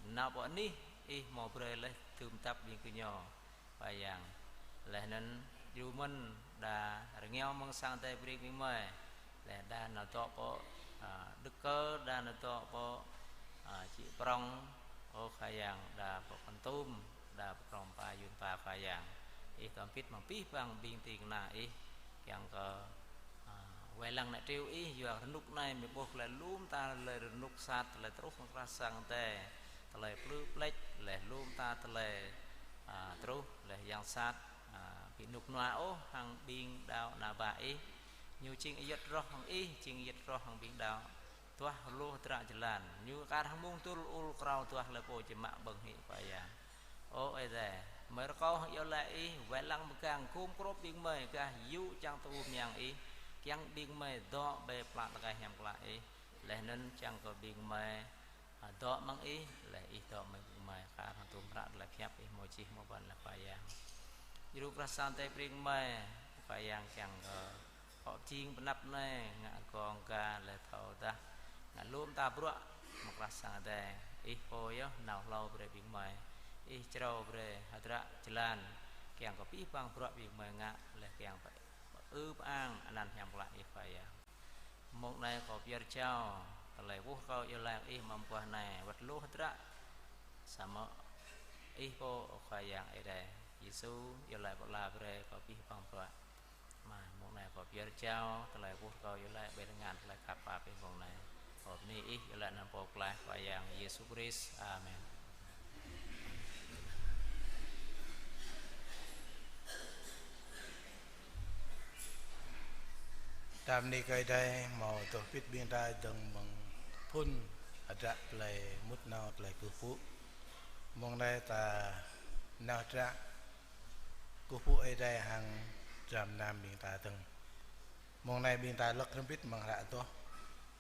nao pơ anih Ih hmâo brơi laih tơm tap ƀing gơñu, Khua Yang. Laih anŭn djru mơ̆n đa rơngiao mơ̆ng sang Ơi Adai Breng ƀing gơmơi, laih đa nao dŏ pơ, a, Đức Cơ, đa nao dŏ pơ, a, Čư̆ Prŏng, ơ Khua Yang, đa pơ Kon Tum, đa pơ Krông Pa, Yun Pa, Khua Yang. Ih dŏ hơbĭt amăng abih bang ƀing ding kơna Ih, kiăng kơ, a, wai lăng ană triu Ih, yua rơnŭk anai mơ̆ ƀuh tơlơi lŏm ta, tơlơi rơnŭk sat, tơlơi truh amăng tơkrah sang Ơi Adai, tơlơi plư pleč, laih lŏm ta tơlơi, a, truh, laih yang sat, a, ƀu rơnŭk rơnua ôh hăng ƀing đaŏ ană bă Ih. Ñu jing ayăt rŏh hăng Ih, jing ayăt rŏh hăng ƀing đaŏ duah lu hơdră jơlan. Ñu kar hăng mông tŭl ul krao duah lĕ pô či mă ƀơ̆ng hĭ, Khua Yang. Ơ Ơi Adai, gơmơi rơkâo hăng iâu laĭ Ih, wai lăng mơgang gum krŏp ƀing gơmơi, gah yŭ čang tơgŭ mơyang Ih, kiăng ƀing gơmơi dŏ ƀơi plă tơkai hiam klă Ih, laih anŭn čang kơ ƀing gơmơi, a, dŏ amăng Ih, laih Ih dŏ amăng ƀing gơmơi, kar hăng tơm hră tơlơi pơhiăp Ih hmâo čih hmâo ƀuăn laih, Khua Yang. Djru tơkrah sang Ơi Adai Breng gơmơi, Khua Yang, kiăng kơ akŏ pơjing pơ anăp anai, ngă rơgong rơga laih thâo dah, ngă lŏm ta bruă amăng tơkrah sang Ơi Adai. Ih pô yơh nao hlâo brơi ƀing gơmơi, Ih črâo brơi hơdră jơlan, kiăng kơ abih bang bruă ƀing gơmơi ngă, laih kiăng pơ-, pơư pơang anăn hiam klă Ih, Khua Yang. Mông anai kâo pơyơr jao tơlơi rơkâo iâu laĭ Ih amăng mơguah anai, wơ̆t lu hơdră, samơ̆ Ih pô, ơ Khua Yang Ơi Adai. Yêsu iâu laĭ pơala brơi kơ abih bang bruă. Mă, mông anai kâo pơyơr jao tơlơi rơkâo iâu laĭ ƀơi tơngan tơlơi khăp pap Ih mông anai. Kâo bơni Ih, iâu laĭ anăn Pô Pơklaih Khua Yang Yêsu Krist. Amen. Ta bơni kơ Ơi Adai hmâo dŏ hơbĭt ƀing ta dơ̆ng mơ̆ng phŭn hơdră tơlơi mŭt nao tơlơi kơkuh pơpŭ. Mông anai ta nao hơdră kơkuh pơpŭ Ơi Adai hăng dram gơnam ƀing ta dơ̆ng. Mông anai ƀing ta lăk hrŏm hơbĭt amăng hră Adoh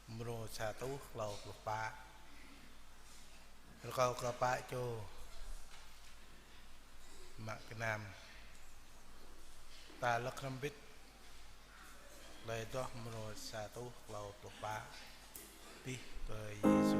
mrô sa rơtuh klâo pluh pă. Rơkâo kơ pă čô mă gơnam. Ta lăk hrŏm hơbĭt tơlơi Adoh mrô sa rơtuh klâo pluh pă. Abih kơ Yêsu.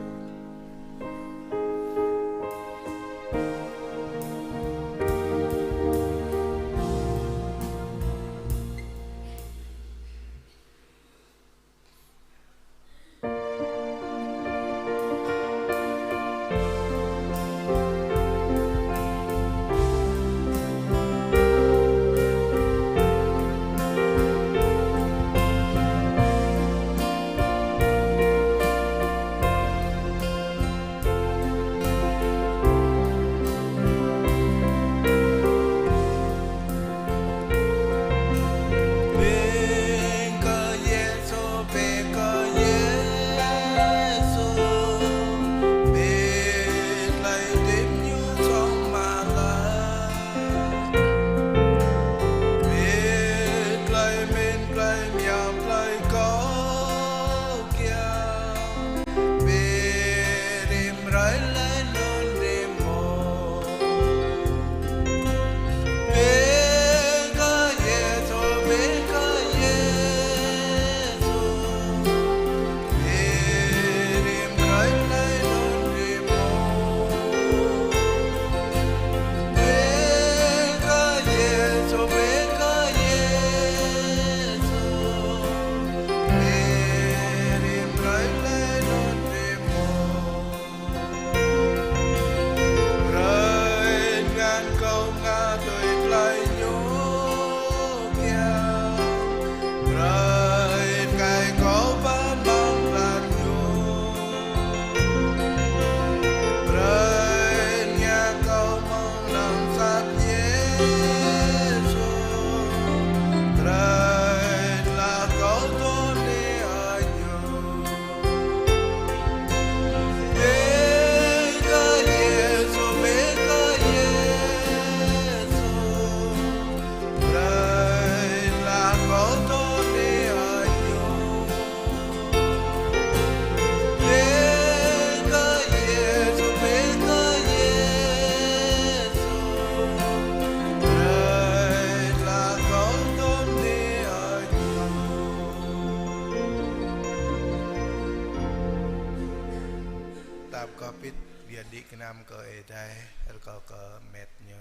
Tap kơ pit, wia đĭ kơnam kơ Ơi Adai, rơkâo kơ met ñu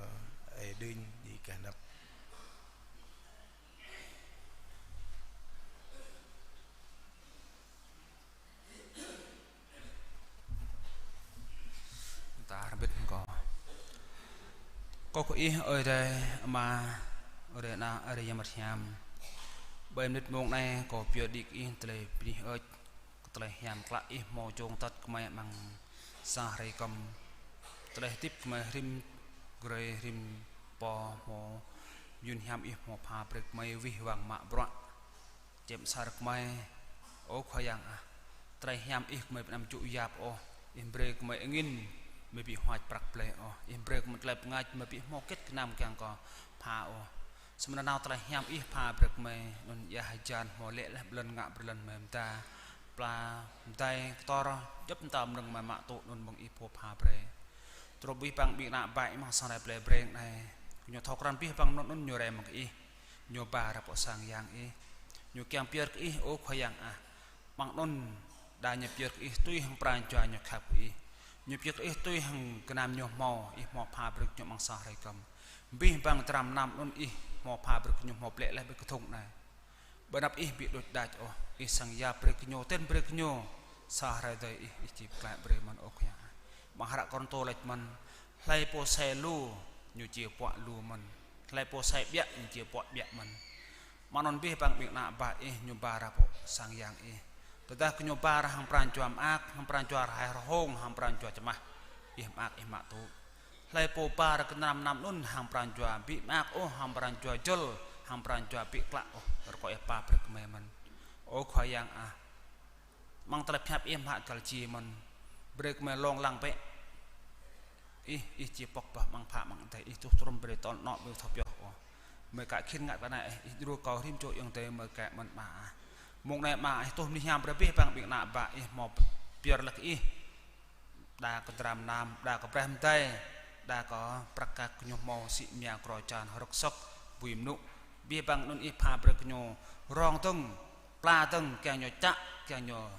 Ơi Đinh đĭ kơhnăp. Ta hrŏm hơbĭt kâo. Kâo kơ Ih, Ơi Adai Ama, Ơi Adai Ană, Ơi Adai Yang Bơngăt Hiam. Ƀơi mơnit mông anai, kâo pơyơr đĭ kơ Ih tơlơi bơni hơơč, kơ tơlơi hiam klă Ih hmâo čong tơt kơ gơmơi amăng sa hrơi kơm. Tơlơi hơdip gơmơi rĭm grơi rĭm pô hmâo mơyun hiam Ih hmâo pha brơi kơ gơmơi wih wang mă bruă čem asar gơmơi. Ơ Khua Yang ah, tơlơi hiam Ih gơmơi ƀu anăm djŭ yap ôh. Ih brơi gơmơi angĭn, gơmơi ƀu huač prăk blơi ôh. Ih brơi gơmơi tơlơi bơngač, gơmơi ƀu hmâo kĕt kơnam kiăng kơ pha ôh. Samơ̆ nanao tơlơi hiam Ih pha brơi gơmơi, anŭn ia hơjan hmâo lê̆ laih, ƀơi lŏn ngă ƀơi lŏn gơmơi mơda. Pla mơdai kơtor, djŏp mơta mơnơ̆ng gơmơi mă tŭ anŭn mơ̆ng Ih pô pha brơi. Truh abih bang ƀing ană bă Ih amăng sang rai plei Breng anai. Ñu thâo krăn abih bang anŭn, anŭn ñu rai mơ̆ng Ih. Ñu ba rai pơ sang Yang Ih. Ñu kiăng pơyơr kơ Ih, ơ Khua Yang ah. Amăng anŭn, đa ñu pơyơr kơ Ih tui hăng pran jua ñu khăp kơ Ih. Ñu pơyơr kơ Ih tui hăng gơnam ñu hmâo, Ih hmâo pha brơi kơ ñu amăng sa hrơi kơm. Abih bang dram gơnam anŭn Ih hmâo pha brơi kơ ñu hmâo blĕ laih ƀơi kơthŭng anai. Ƀơi anăp Ih ƀu đôč đač ôh, Ih săng yap brơi kơ ñu, ten brơi kơ ñu. Sa hrơi adai Ih, Ih či pơklaih brơi mơ̆n ơ Khua Yang. Amăng hră Kôrintô laĭ mơ̆n, hlơi pô sai lu, ñu či puă lu mơ̆n. Hlơi pô sai ƀiă, ñu či puă ƀiă mơ̆n. Mơ̆ng anŭn abih bang ƀing ană bă Ih ñu ba rai pơ sang Yang Ih. Tơdah kơ ñu ba rai hăng pran jua mơak, hăng pran jua rơhai rơhông, hăng pran jua čơmah, Ih mơak, Ih mă tŭ. Hlơi pô ba rai kơ dram gơnam anŭn hăng pran jua ƀu mơak ôh, hăng pran jua jơl, hăng pran jua ƀu klă ôh, rơkâo Ih pap brơi kơ gơmơi mơ̆n. Ơ Khua Yang ah, amăng tơlơi pơhiăp Ih mơ̆ găl či mơ̆n, brơi kơ gơmơi lông lăng bĕ. Ih, Ih či pŏk bah amăng phă amăng adai, Ih tuh trŭm brơi tơl anŏ ƀu thâo pioh ôh. Gơmơi ka khĭn ngă tơnai, Ih djru kâo rĭm čô ayŏng adơi gơmơi kĕ mơ̆n Ama ah. Mông anai Ama, Ih tuh bơni hiam brơi abih bang ƀing ană bă Ih hmâo pơyơr laih kơ Ih. Đa kơ dram gơnam, đa kơ braih mơdai, đa kơ prăk kăk ñu hmâo sĭ mia krô čan hrŏk sŏk, bui mơnŭ. Abih bang anŭn Ih pha brơi kơ ñu rong dơ̆ng, pla dơ̆ng, kiăng ñu čă, kiăng ñu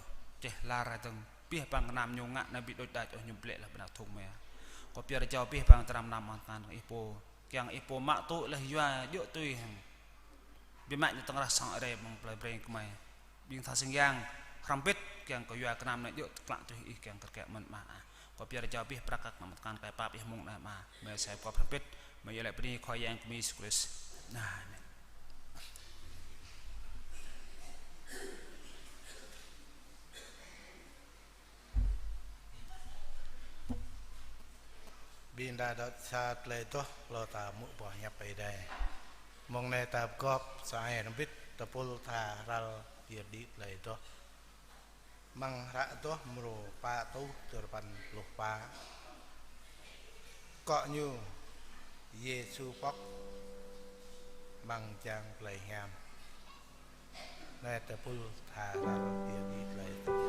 čeh lar dơ̆ng. Abih bang gơnam ñu ngă anai ƀu đôč đač ôh, ñu blĕ laih ƀơi anăp thŭng gơmơi. Kâo pơyơr jao abih bang dram gơnam amăng tơngan Ih pô. Kiăng Ih pô mă tŭ laih yua djơ̆ tui hăng biă mă ñu tơngrah sang Ơi Adai amăng plei Breng gơmơi. Ƀing tha sing yang hrŏm hơbĭt kiăng kơ yua gơnam anai djơ̆ tơklă tui Ih kiăng kơ rơkâo mơ̆n Ama ah. Kâo pơyơr jao abih prăk kăk amăng tơngan kơ pap Ih mông anai Ama. Gơmơi sa pơkŏp hrŏm hơbĭt, gơmơi iâu laĭ bơni Khua Yang gơmơi Yêsu Krist. Amen. Ƀing ta đŏk sa tơlơi adoh, hlâo ta hmư̆ boh hiăp Ơi Adai. Mông anai ta pơgop sa ai hrŏm hơbĭt, tơpul tha ral pơyơr đĭ tơlơi adoh. Amăng hră adoh mrô pă rơtuh duapăn pluh pă. Akŏ ñu, Yêsu pŏk amăng jang plei hiam. Anai tơpul tha ral pơyơr đĭ tơlơi adoh.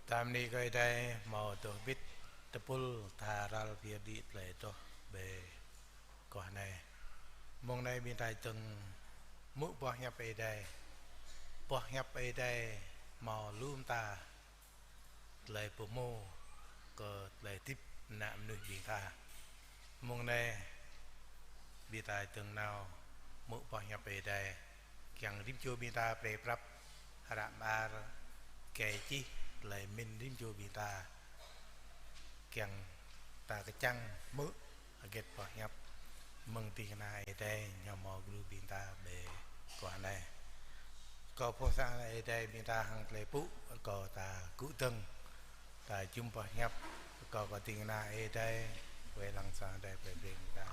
Ta bơni kơ Ơi Adai hmâo dŏ hơbĭt tơpul tha ral pơyơr đĭ tơlơi adoh ƀơi guah anai. Mông anai ƀing ta dơ̆ng hmư̆ boh hiăp Ơi Adai. Boh hiăp Ơi Adai hmâo lu mơta tơlơi pơhmu kơ tơlơi hơdip ană mơnuih ƀing ta. Mông anai ƀing ta dơ̆ng nao hmư̆ boh hiăp Ơi Adai, kiăng rĭm čô ƀing ta brơi prăp hră mơar, gai čih tơlơi mĭn rĭm čô ƀing ta, kiăng ta kơčăng hmư̆ hơget boh hiăp mơ̆ng ding kơna Ơi Adai ñu hmâo gru ƀing ta ƀơi guah anai. Kâo phung sang Ơi Adai ƀing ta hăng tơlơi pŭ, kâo ta gŭ dơ̆ng, ta jum boh hiăp, kâo kơ ding kơna Ơi Adai wai lăng sang Ơi Adai brơi ƀing ta.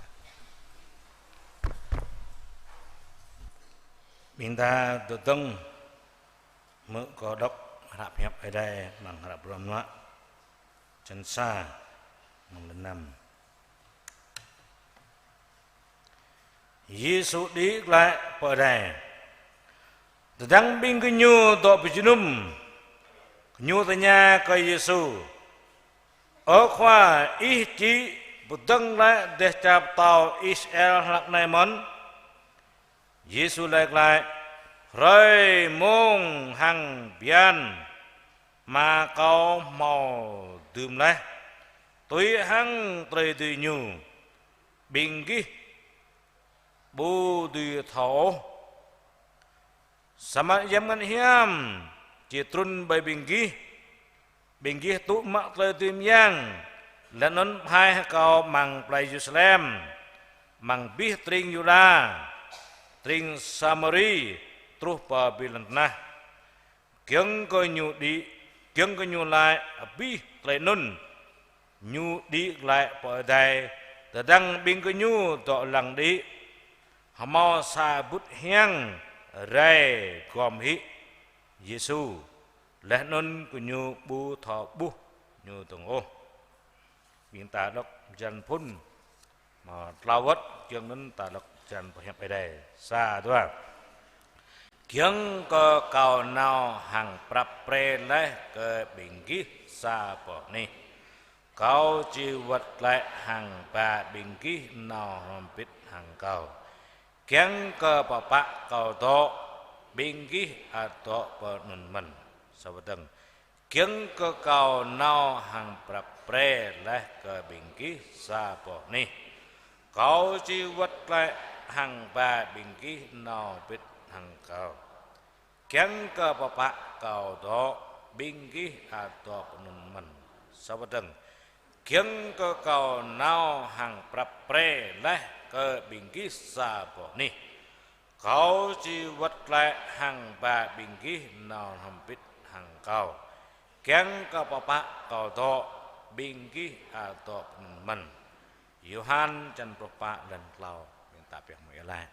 Ƀing ta dŏ dơ̆ng hmư̆ kâo đŏk hră pơhiăp Ơi Adai amăng hră Bruă Mơnuă, črăn sa, amăng lăn năm. Yêsu đĭ glaĭ pơ adai. Tơdang ƀing gơñu dŏ pơjơnum, gơñu tơña kơ Yêsu: "Ơ Khua, ih či pơdơ̆ng glaĭ dêh čar pơtao Israel hlăk anai mơ̆n?" Yêsu laĭ glaĭ: "Hrơi, mông hăng bơyan Ama Kâo hmâo dưm laih, tui hăng tơlơi dưi Ñu, ƀing gih ƀu dưi thâo ôh. Samơ̆ Yang Bơngăt Hiam či trŭn ƀơi ƀing gih, ƀing gih tŭ mă tơlơi dưi mơyang, laih anŭn pơhaih hăng Kâo amăng plei Yêrusalem, amăng abih tring Yuđa, tring Samari, truh pơ abih lŏn tơnah." Giŏng kơ Ñu đĭ, giŏng kơ Ñu laĭ abih tơlơi anŭn, Ñu đĭ glaĭ pơ adai. Tơdang ƀing gơñu dŏ lăng đĭ, hmâo sa bŭt hiăng rai gom hĭ Yêsu, laih anŭn gơñu ƀu thâo ƀuh Ñu dơ̆ng ôh. Ƀing ta đŏk črăn phŭn mơ̆ tlâo wơ̆t, giŏng anŭn ta đŏk črăn pơhiăp Ơi Adai. Sa, dua. Giŏng kơ Kâo nao hăng prăp pre laih kơ ƀing gih sa boh anih, Kâo či wơ̆t glaĭ hăng ba ƀing gih nao hrŏm hơbĭt hăng Kâo. Kiăng kơ pơpă Kâo dŏ, ƀing gih ăt dŏ pơ anŭn mơ̆n. Sa wơ̆t dơ̆ng. Giŏng kơ Kâo nao hăng prăp pre laih kơ ƀing gih sa boh anih, Kâo či wơ̆t glaĭ hăng ba ƀing gih nao hơbĭt hăng Kâo. Kiăng kơ pơpă Kâo dŏ, ƀing gih ăt dŏ pơ anŭn mơ̆n. Sa wơ̆t dơ̆ng. Giŏng kơ Kâo nao hăng prăp pre laih kơ ƀing gih sa boh anih, Kâo či wơ̆t glaĭ hăng ba ƀing gih nao hrŏm hơbĭt hăng Kâo. Kiăng kơ pơpă Kâo dŏ, ƀing gih ăt dŏ pơ anŭn mơ̆n. Yôhan črăn pluh pă, lăn tlâo, ƀing ta pioh mơ̆ ia laĭ.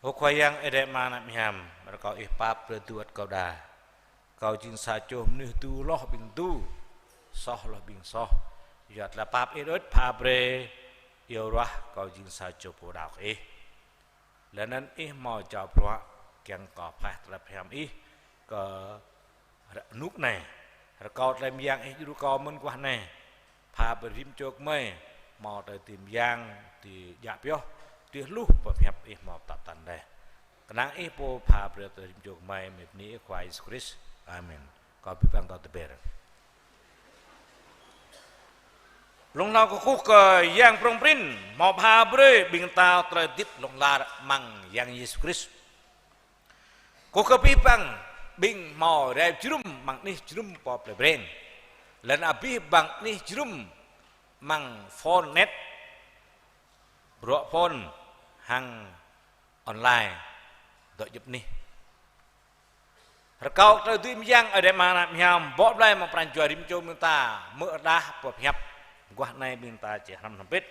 Ơ Khua Yang Ơi Adai Ama Ană Hiam, rơkâo Ih pap brơi tơlơi kâo đa. Kâo jing sa čô mơnuih tu hloh ƀing tu, soh hloh ƀing soh. Yua tơlơi pap Ih đôč pha brơi, iâu ruah kâo jing sa čô pô đaŏ kơ Ih. Laih anŭn Ih hmâo jao bruă, kiăng kâo pơhaih tơlơi pơhiăp Ih kơ ră anŭk anai. Rơkâo tơlơi mơyang Ih djru kâo mơ̆n guah anai. Pha brơi rĭm čô gơmơi hmâo tơlơi dưi mơyang, dưi djă pioh, dưi hluh pơhiăp Ih hmâo pơtă pơtăn laih. Kơnang Ih pô pha brơi tơlơi rĭm čô gơmơi, mơ̆ng bơni Ih Khua Yêsu Krist. Amen. Kâo abih bang kâo tơber. Blung hlâo kơkuh kơ Yang Prŏng Prin, hmâo pha brơi ƀing ta tơlơi hơdip hlŏng lar amăng Yang Yêsu Krist. Kơkuh kơ abih bang ƀing hmâo rai jơnum amăng anih jơnum pơ plei Breng, laih anŭn abih bang anih jơnum amăng phone net, bruă phone hăng online, dŏ djŏp anih. Rơkâo tơlơi dưi mơyang Ơi Adai Ama Ană Hiam bŏ blai amăng pran jua rĭm čô ƀing ta, hmư̆ rơđah pơhiăp guah anai ƀing ta či hrăm hrŏm hơbĭt.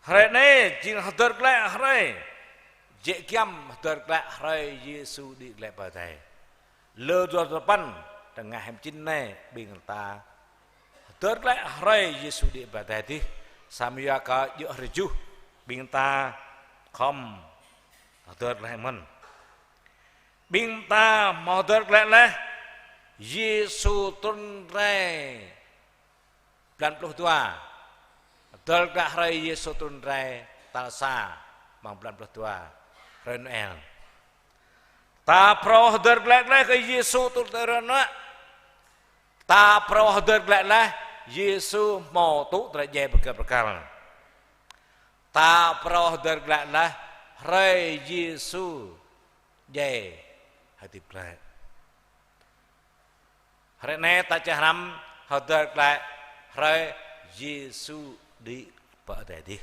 Hrơi anai jing hơdơr glaĭ hrơi, jĕ giăm hơdơr glaĭ hrơi Yêsu đĭ glaĭ pơ adai. Lơ dua pluh dua păn, tơngah hiam čin anai ƀing ta hơdơr glaĭ hrơi Yêsu đĭ pơ adai adih, samơ̆ yua kơ djơ̆ hrơi tơjuh, ƀing ta khŏm hơdơr glaĭ mơ̆n. Ƀing ta hmâo hơdơr glaĭ laih, Yêsu trŭn rai blan pluh dua. Hơdơr glaĭ hrơi Yêsu trŭn rai tal sa amăng blan pluh dua, hrơi Noel. Ta phrâo hơdơr glaĭ laih kơ Yêsu tŭ tơrơnă. Ta phrâo hơdơr glaĭ laih Yêsu hmâo tŭ tơlơi djai pơkăl pơkăl. Ta phrâo hơdơr glaĭ laih hrơi Yêsu djai hơdip glaĭ. Hrơi anai ta čơhrăm hơdơr glaĭ hrơi Yêsu đĭ pơ adai adih.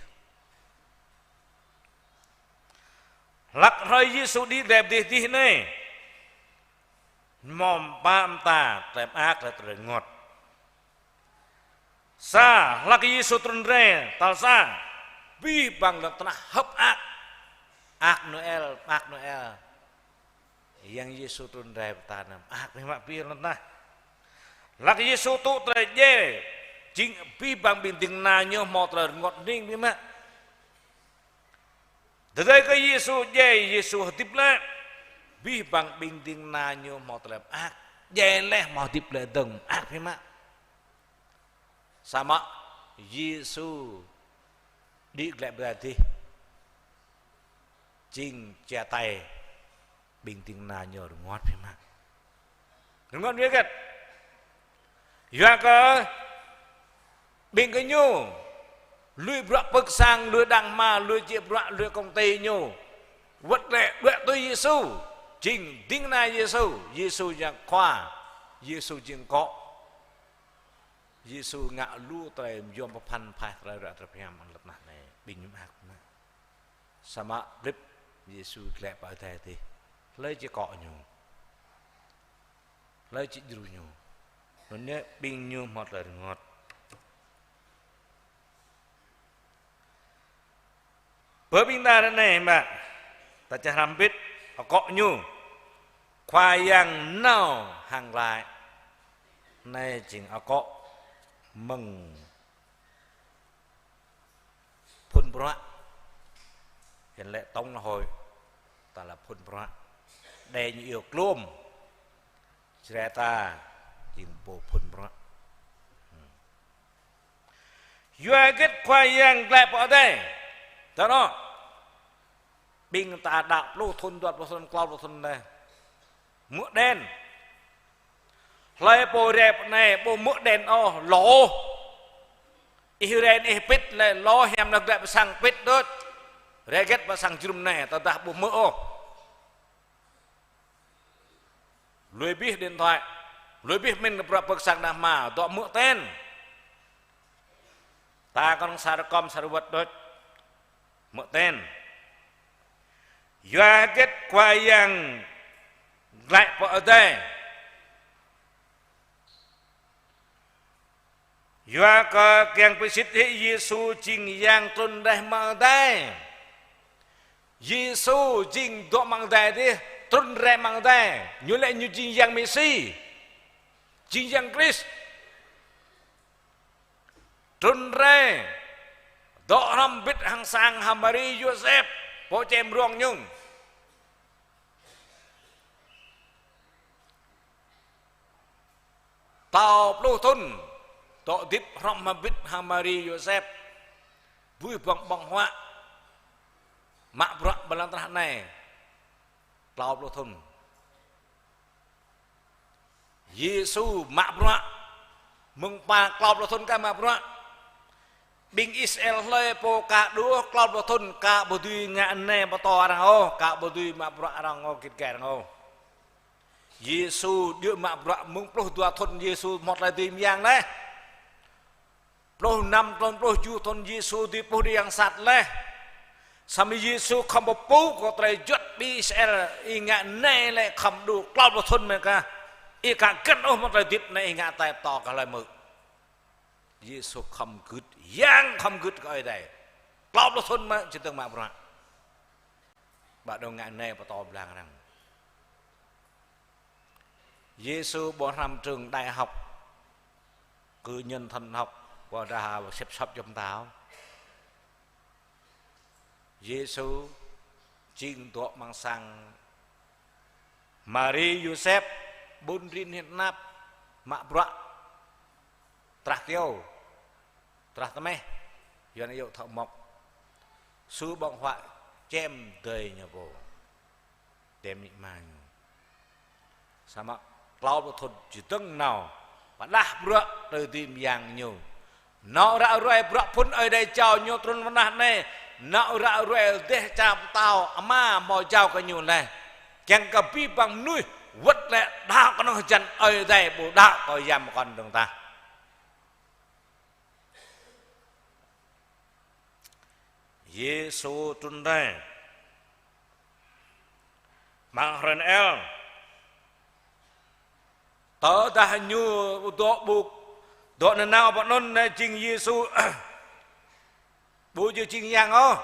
Hlăk hrơi Yêsu đĭ glaĭ pơ adai adih anai, hmâo pă mơta tơlơi mơak, tơlơi rơngot. Sa, hlăk Yêsu trŭn rai tal sa, abih bang lŏn tơnah hơ̆k mơak. Mơak Noel, mơak Noel. Yang Yêsu trŭn rai pơ ta anai, mơak biă mă abih lŏn tơnah. Hlăk Yêsu tŭ tơlơi djai, jing abih bang ƀing ding kơna ñu hmâo tơlơi rơngot hơning biă mă. Tơdơi kơ Yêsu djai, Yêsu hơdip glaĭ, abih bang ƀing ding kơna ñu hmâo tơlơi mơak. Djai laih hmâo hơdip glaĭ dơ̆ng, mơak biă mă. Samơ̆ Yêsu đĭ glaĭ pơ adai adih, jing čia tai ƀing ding kơna ñu rơngot biă mă. Rơngot biă hơget? Yua kơ ƀing gơñu lui bruă pơ̆k sang, lui đang hma, lui jĕ bruă, lui kông ti ñu, wơ̆t glaĭ đuaĭ tui Yêsu, jing ding kơna Yêsu. Yêsu jing khua, Yêsu jing akŏ. Yêsu ngă lu tơlơi yom pơphan phaih tơlơi ruă tơlơi phiăn amăng lŏn tơnah anai, ƀing ñu mơak mă. Samơ̆ hơdip Yêsu glaĭ pơ adai adih, hlơi či akŏ ñu, hlơi či djru ñu? Anŭn yơh ƀing ñu hmâo tơlơi rơngot. Pơ ƀing ta ră anai mă, ta čơhrăm bit, akŏ ñu Khua Yang nao hăng glaĭ. Anai jing akŏ mơ̆ng phŭn bruă. Hiư̆m lĕ tổng hội, ta lăp phŭn bruă. Đe ñu iâu klôm. Jrai ta jing pô phŭn bruă. Yua hơget Khua Yang glaĭ pơ adai? Tơ anŭn, ƀing ta đaŏ pluh thŭn, dua pluh thŭn, klâo pluh thŭn anai, hmư̆ đen. Hlơi pô rai pơ anai ƀu hmư̆ đen ôh, lŏ. Ih rai anai ih pĭt lĕ, lŏ hiam lĕ glaĭ pơ sang pĭt đôč. Rai hơget pơ sang jơnum anai, tơdah ƀu hmư̆ ôh. Lui abih điện thoại, lui abih pơmĭn kơ bruă pơ̆k sang đang hma, dŏ hmư̆ ten. Ta kơnơ̆ng sa rơkŏm sa rơwơ̆t đôč, hmư̆ ten. Yua hơget Khua Yang glaĭ pơ adai? Yua kơ kiăng pơsit hĭ Yêsu jing Yang trŭn rai mơ̆ng adai. Yêsu jing dŏ mơ̆ng adai adih, trŭn rai mơ̆ng adai. Ñu lĕ ñu jing Yang Mêsi, jing Yang Krist. Trŭn rai, dŏ hrŏm hơbĭt hăng sang hăng Mari Yôsep, pô čem rông ñu. Klâo pluh thŭn, dŏ hơdip hrŏm hơbĭt hăng Mari Yôsep. Bui bong bong huă, mă bruă ƀơi lŏn tơnah anai. Klâo pluh thŭn. Yêsu mă bruă. Mơ̆ng pă klâo pluh thŭn kah mă bruă. Ƀing Israel hlơi pô ka đuaĭ klâo pluh thŭn, ka ƀu dưi ngă anai pơtô arăng ôh, ka ƀu dưi mă bruă arăng ôh, git gai arăng ôh. Yêsu djơ̆ mă bruă mơ̆ng pluh dua thŭn Yêsu hmâo tơlơi dưi mơyang laih. Pluh năm thŭn, pluh tơjuh thŭn Yêsu dưi puh đĭ yang sat laih. Samơ̆ Yêsu khŏm pơpŭ kơ tơlơi juăt ƀing Israel, ih ngă anai lĕ khŏm đu klâo pluh thŭn mơ̆n kah. Ih ka găn ôh mơ̆ng tơlơi hơdip anai ih ngă tai pơtô kơ hlơi hmư̆. Yêsu khŏm gưt, Yang khŏm gưt kơ Ơi Adai. Klâo pluh thŭn mơ̆n či dơ̆ng mă bruă. Ƀă dơ̆ng ngă anai pơtô blang arăng. Yêsu ƀu hrăm trường đại học, cử nhân thần học, ƀôdah sĕp sŏp jŏm tao. Yêsu jing dŏ amăng sang Mari Yôsep, ƀun rin hiên tơnap, mă bruă, trah kyâo, trah tơmeh, Yuan iâu thâo mŏk. Su ƀơ̆ng huă čem dơi ñu pô. Čem amĭ ama ñu. Samơ̆ klâo pluh thŭn či dơ̆ng nao pơdah bruă tơlơi dưi mơyang ñu. Nao ră ruai bruă phŭn Ơi Adai jao ñu trŭn mơnah anai. Nao ră ruai dêh čar pơtao Ama hmâo jao kơ ñu laih. Kiăng kơ abih bang mơnuih wơ̆t lĕ đaŏ kơnơ̆ng hơjăn Ơi Adai, ƀu đaŏ kơ yam pơkŏn dơ̆ng tah. Yêsu trŭn rai amăng hrơi Noel. Tơdah ñu dŏ ƀu, dŏ nanao pơ anŭn anai jing Yêsu ƀu djơ̆ jing yang ôh.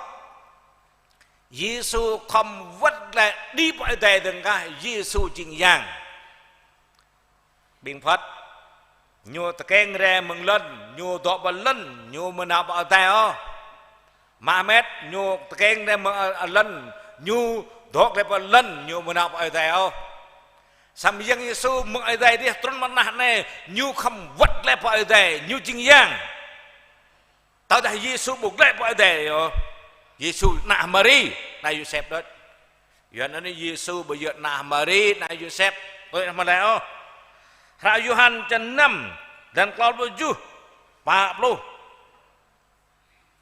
Yêsu khŏm wơ̆t glaĭ đĭ pơ adai dơ̆ng kah, Yêsu jing yang. Ƀing Phật, ñu tơkeng rai mơ̆ng lŏn, ñu dŏ pơ lŏn, ñu ƀu nao pơ adai ôh. Mahomet, ñu tơkeng rai mơ̆ng a-, a-, lŏn, ñu dŏ glaĭ pơ lŏn, ñu ƀu nao pơ adai ôh. Samơ̆ Yang Yêsu mơ̆ng adai dih trŭn mơnah anai, ñu khŏm wơ̆t glaĭ pơ adai, ñu jing yang. Tơdah Yêsu ƀu glaĭ pơ adai ôh. Yêsu ană Mari, ană Yôsep đôč. Yua anŭn Yêsu ƀu djơ̆ ană Mari, ană Yôsep, tui ană Mari ôh. Hră Yôhan črăn năm, črăn klâo pluh tơjuh, pă pluh.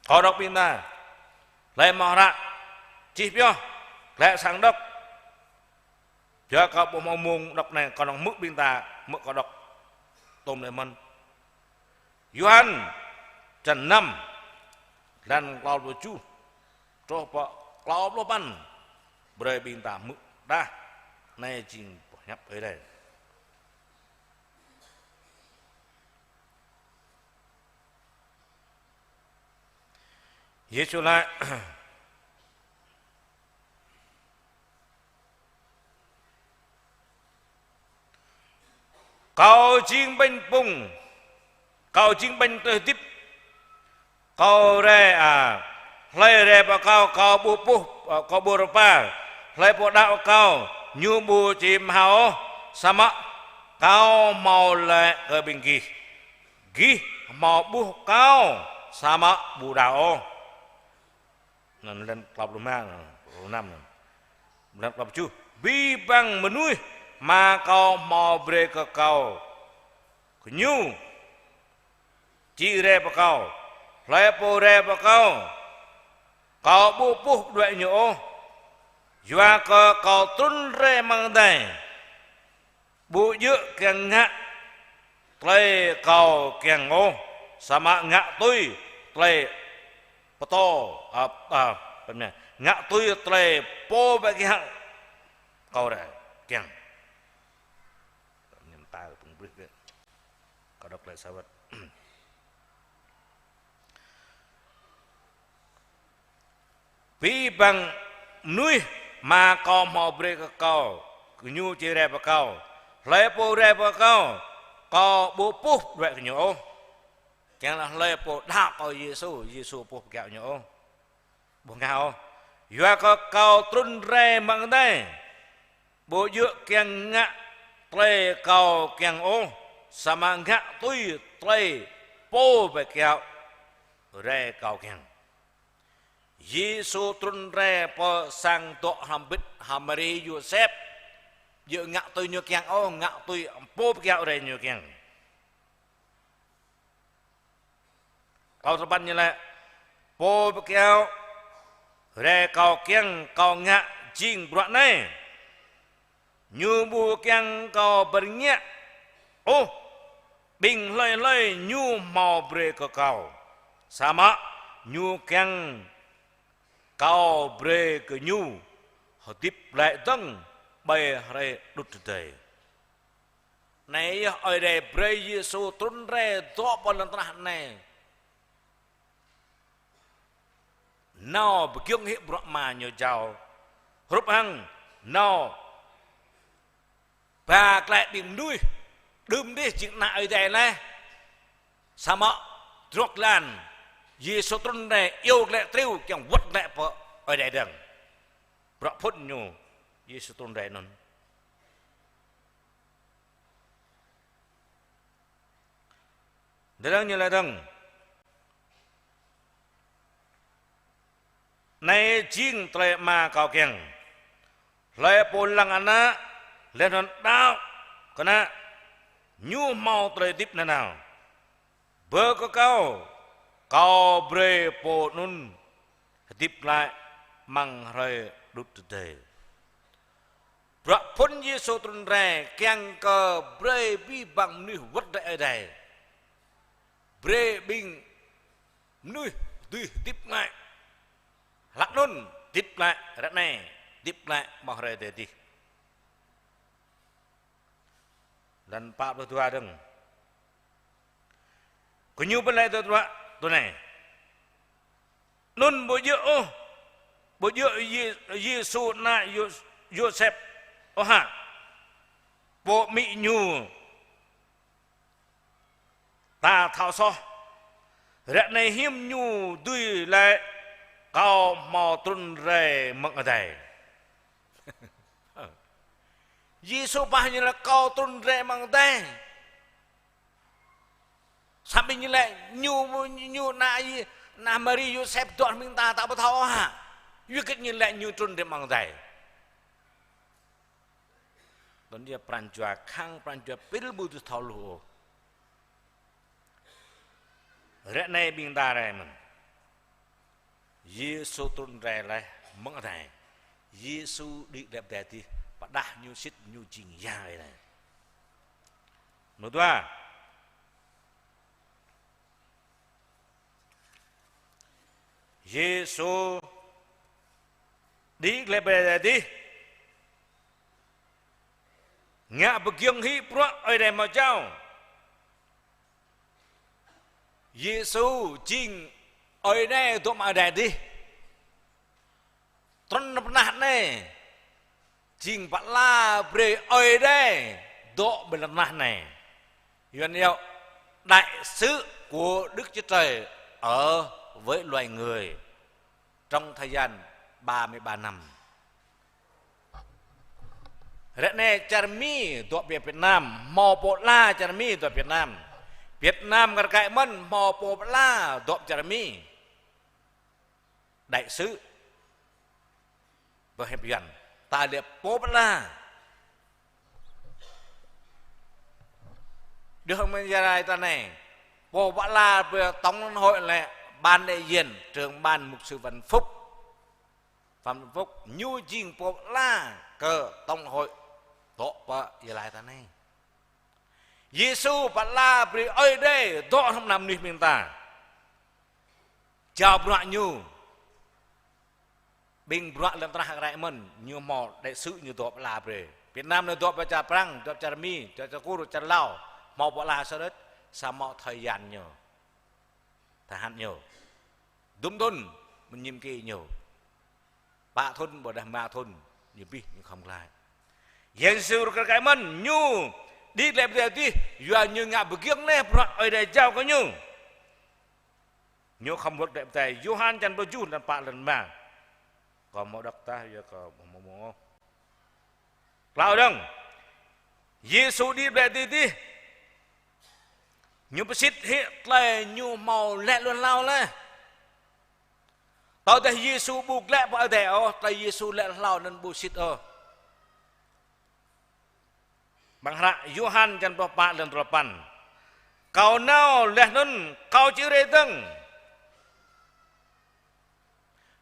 Kâo đŏk ƀing ta. Hlơi hmâo hră, čih pioh, glaĭ sang đŏk. Yua kơ ƀu hmâo mông đŏk anai, kâo nao hmư̆ ƀing ta, hmư̆ kâo đŏk. Tôm lĕ mơ̆n. Yôhan, črăn năm, črăn klâo pluh tơjuh, truh pơ klâo pluh păn, brơi ƀing ta hmư̆ đah, anai jing boh hiăp Ơi Adai. Yêsu laĭ: Kâo jing ƀañ pŭng, Kâo jing ƀañ tơlơi hơdip. Kâo rai, a, hlơi rai pơ Kâo, Kâo ƀu puh, a, Kâo ƀu rơpa. Hlơi pô đaŏ Kâo, ñu ƀu či mơhao ôh, samơ̆ Kâo hmâo laĭ kơ ƀing gih. Gih hmâo ƀuh Kâo, samơ̆ ƀu đaŏ ôh. Anŭn lăn klâo pluh rơma, anŭn, klâo pluh năm, anŭn. Lăn klâo pluh tơjuh. Abih bang mơnuih Ama Kâo hmâo brơi kơ Kâo, gơñu či rai pơ Kâo. Hlơi pô rai pơ Kâo, Kâo ƀu puh đuaĭ ñu ôh. Yua kơ Kâo trŭn rai amăng adai, ƀu djơ̆ kiăng ngă tơlơi Kâo kiăng ôh, samơ̆ ngă tui tơlơi pơtô, a, a, ngă tui tơlơi Pô pơkiaŏ Kâo rai kiăng. Ñu mơta pơ̆ng brih kơ. Kâo đŏk glaĭ sa wơ̆t. Abih bang mơnuih Ama Kâo hmâo brơi kơ Kâo, gơñu či rai pơ Kâo. Hlơi pô rai pơ Kâo, Kâo ƀu puh đuaĭ kơ ñu ôh. Kiăng laĭ hlơi pô đaŏ kơ Yêsu, Yêsu ƀu puh pơkiaŏ ñu ôh. Ƀu ngă ôh. Yua kơ Kâo trŭn rai amăng adai, ƀu djơ̆ kiăng ngă tơlơi Kâo kiăng ôh, samơ̆ ngă tui tơlơi Pô pơkiaŏ rai Kâo kiăng. Yêsu trŭn rai pơ sang dŏ hrŏm hơbĭt hăng Mari Yôsep. Djơ̆ ngă tui ñu kiăng ôh, ngă tui Pô pơkiaŏ rai ñu kiăng. Klâo pluh păn ñu laĭ: Pô pơkiaŏ rai Kâo kiăng Kâo ngă jing bruă anai. Ñu ƀu kiăng Kâo bơrngiă ôh ƀing hlơi hlơi Ñu hmâo brơi kơ Kâo, samơ̆ Ñu kiăng Kâo brơi kơ Ñu hơdip glaĭ dơ̆ng ƀơi hrơi đŭt tơdơi. Anai yơh Ơi Adai brơi Yêsu trŭn rai dŏ pơ lŏn tơnah anai. Nao pơgiŏng hĭ bruă Ama Ñu jao. Hrup hăng nao ba glaĭ ƀing mơnuih đưm dih jing ană Ơi Adai laih. Samơ̆ drŏk jơlan Yêsu trŭn rai iâu glaĭ triu kiăng wơ̆t glaĭ pơ Ơi Adai dơ̆ng. Bruă phŭn Ñu Yêsu trŭn rai anŭn. Dơ̆ng ñu laĭ dơ̆ng: Anai jing tơlơi Ama kâo kiăng, hlơi pô lăng Ană laih anŭn đaŏ kơ Ană, ñu hmâo tơlơi hơdip nanao. Bơ kơ kâo, kâo brơi pô anŭn hơdip glaĭ amăng hrơi đŭt tơdơi. Bruă phŭn Yêsu trŭn rai kiăng kơ brơi abih bang mơnuih wơ̆t rai Ơi Adai. Brơi ƀing mơnuih dưi hơdip glaĭ. Hlak anŭn hơdip glaĭ ră anai, hơdip glaĭ amăng hrơi tơdơi adih. Lăn pă pluh dua dơ̆ng. Gơñu pơlaĭ tơdruă tui anai: Anŭn ƀu djơ̆ ôh, ƀu djơ̆ Yê-, Yêsu ană Yô-, Yôsep ôh hă? Pô amĭ ñu ta thâo soh. Ră anai hiư̆m ñu dưi laĭ: Kâo hmâo trŭn rai mơ̆ng adai? Yêsu pah ñu laĭ: Kâo trŭn rai mơ̆ng adai. Samơ̆ ƀing ñu laĭ: Ñu, ñu ană Yê-, ană Mari Yôsep dŏ ƀing ta ta ƀu thâo ôh hă? Yua hơget ñu laĭ ñu trŭn rai mơ̆ng adai? Tơl yơh pran jua khăng, pran jua pil ƀu dưi thâo hluh ôh. Ră anai ƀing ta rai mơ̆n. Yêsu trŭn rai laih mơ̆ng adai. Yêsu đĭ glaĭ pơ adai adih, pơdah ñu sĭt ñu jing Yang Ơi Adai. Mơ̆ng dua, Yêsu đĭ glaĭ pơ adai adih, ngă pơgiŏng hĭ bruă Ơi Adai hmâo jao. Yêsu jing Ơi Adai dŏ amăng adai adih. Trŭn pơ anăp anai jing pơala brơi Ơi Adai dŏ ƀơi lŏn tơnah anai. Yuan iâu đại sứ của Đức Chúa Trời ở với loài người trong thời gian ba mươi ba năm. Ră anai čar Mi dŏ pơ Việt Nam, hmâo pô pơala čar Mi dŏ Việt Nam. Việt Nam kar kaĭ mơ̆n hmâo pô pơala dŏ čar Mi. Đại sứ. Pơhiăp Yuan, ta lĕ pô pơala. Đưh mơ̆ng Gia Lai ta anai, pô pơala pơ Tổng Hội lĕ ban đại diện, trưởng ban mục sư Văn Phúc. Văn Phúc, ñu jing pô pơala kơ Tổng Hội dŏ pơ Gia Lai ta anai. Yêsu pơala brơi Ơi Adai dŏ hrŏm hăng mơnuih ƀing ta. Jao bruă ñu. Ƀing bruă lŏn tơnah kar kaĭ mơ̆n, ñu hmâo đại sứ ñu dŏ pơala brơi. Việt Nam anai dŏ pơ čar Prăng, dŏ čar Mi, dŏ čar Kur, čar Lao, hmâo pô pơala sa đôč, samơ̆ thời gian ñu. Thời hạn ñu. Dŭm thŭn, mơ̆n nhiệm kỳ ñu. Pă thŭn, ƀôdah rơma thŭn, ñu abih, ñu khŏm glaĭ. Yêsu kar kaĭ mơ̆n, ñu đĭ glaĭ pơ adai adih, yua ñu ngă pơgiŏng laih bruă Ơi Adai jao kơ ñu. Ñu khŏm wơ̆t glaĭ pơ adai. Yôhan črăn pluh tơjuh, lăn pă lăn rơma. Kâo hmâo đŏk tah, yua kâo hmâo hmâo. Klâo dơ̆ng. Yêsu đĭ glaĭ pơ adai adih. Ñu pơsĭt hĭ tơlơi ñu hmâo laĭ lui hlâo laih. Tơdah Yêsu ƀu glaĭ pơ adai ôh, tơlơi Yêsu laĭ hlâo anŭn ƀu sĭt ôh. Bang hră Yôhan črăn pluh pă lăn pluh sapăn. Kâo nao laih anŭn kâo či rai dơ̆ng.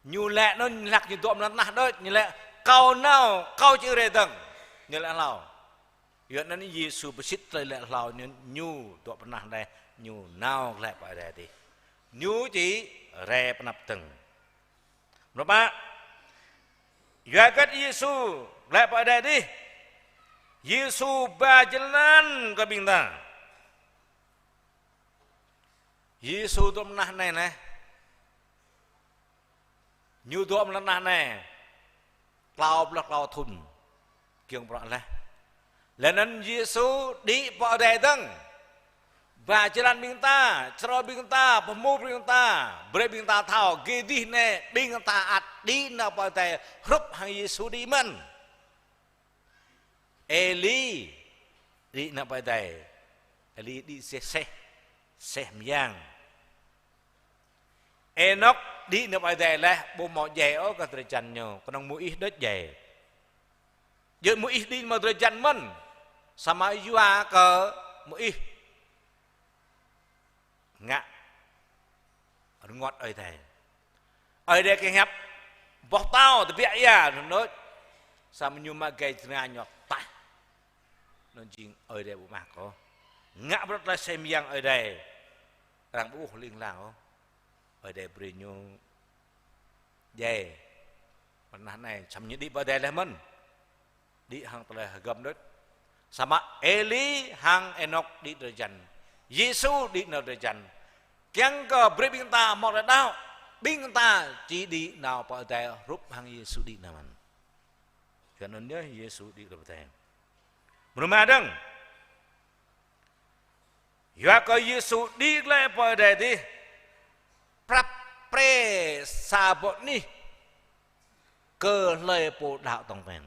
Ñu laĭ anŭn hlak ñu dŏ amăng lŏn tơnah đôč, ñu laĭ kâo nao, kâo či rai dơ̆ng. Ñu laĭ hlâo. Yua anŭn Yêsu pơsĭt tơlơi laĭ hlâo ñu, ñu dŏ pơ anăp anai, ñu nao glaĭ pơ adai adih. Ñu či rai pơ anăp dơ̆ng. Mơ̆ng pă, yua hơget Yêsu glaĭ pơ adai adih? Yêsu ba jơlan kơ ƀing ta. Yêsu dŏ amăng lŏn tơnah anai neh. Ñu dŏ amăng lŏn tơnah anai klâo pluh klâo thŭn. Kiăng bruă laih. Laih anŭn Yêsu đĭ pơ adai dơ̆ng. Ba jơlan ƀing ta, čơrâo ƀing ta, pơhmu ƀing ta, brơi ƀing ta thâo, gih dih anai ƀing ta ăt đĭ nao pơ adai hrup hăng Yêsu đĭ mơ̆n. Êli đĭ nao pơ adai. Êli đĭ seh seh. Aseh mơyang. Ênôk đĭ nao pơ adai laih, ƀu hmâo djai ôh kơ drơi jăn ñu, kơnơ̆ng Môis đôč djai. Djơ̆ Môis đĭ mơ̆ng drơi jăn mơ̆n, samơ̆ yua kơ Môis ngă rơngot Ơi Adai. Ơi Adai kiăng hiăp boh pơtâo tơbiă ia, anŭn đôč. Samơ̆ ñu mă gai jơnga ñu taih. Anŭn jing Ơi Adai ƀu mơak ôh. Ngă bruă tơlơi aseh mơyang Ơi Adai, arăng ƀu ƀuh ling lang ôh. Ơi Adai brơi ñu djai. Mơ̆ng anai samơ̆ ñu đĭ pơ adai laih mơ̆n. Đĭ hăng tơlơi hơgŏm đôč. Samơ̆ Êli hăng Ênôk đĭ drơi jăn. Yêsu đĭ nao drơi jăn. Kiăng kơ brơi ƀing ta hmâo tơlơi đaŏ, ƀing ta či đĭ nao pơ adai hrup hăng Yêsu đĭ nao mơ̆n. Yua anŭn yơh Yêsu đĭ nao pơ adai. Mơnŭ mă dơ̆ng. Yua kơ Yêsu đĭ glaĭ pơ adai adih, prăp pre sa boh anih kơ hlơi pô đaŏ tong ten.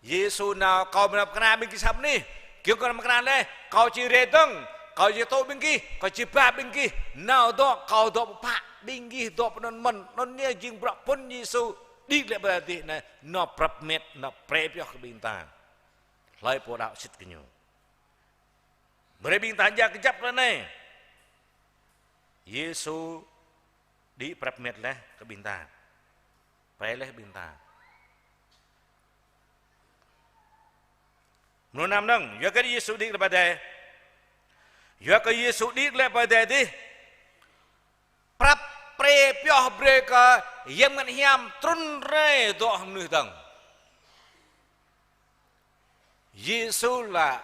Yêsu nao: Kâo mơ̆n nao pơkra ƀing gih sa boh anih. Giŏng kơ nao pơkra laih, Kâo či rai dơ̆ng, Kâo či tŭ ƀing gih, Kâo či ba ƀing gih nao dŏ, Kâo dŏ pơpă, ƀing gih dŏ pơ anŭn mơ̆n. Anŭn yơh jing bruă phŭn Yêsu đĭ glaĭ pơ adai adih anai, nao prăp met, nao pre pioh kơ ƀing ta hlơi pô đaŏ sĭt kơ ñu. Brơi ƀing ta djă kơjăp tơlơi anai. Yêsu đĭ prăp met laih kơ ƀing ta. Pre laih ƀing ta. Mơnŭ mă dơ̆ng, yua kơ Yêsu đĭ glaĭ pơ adai. Yua kơ Yêsu đĭ glaĭ pơ adai adih, prăp pre pioh brơi kơ Yang Bơngăt Hiam trŭn rai dŏ hăng mơnuih dơ̆ng. Yêsu là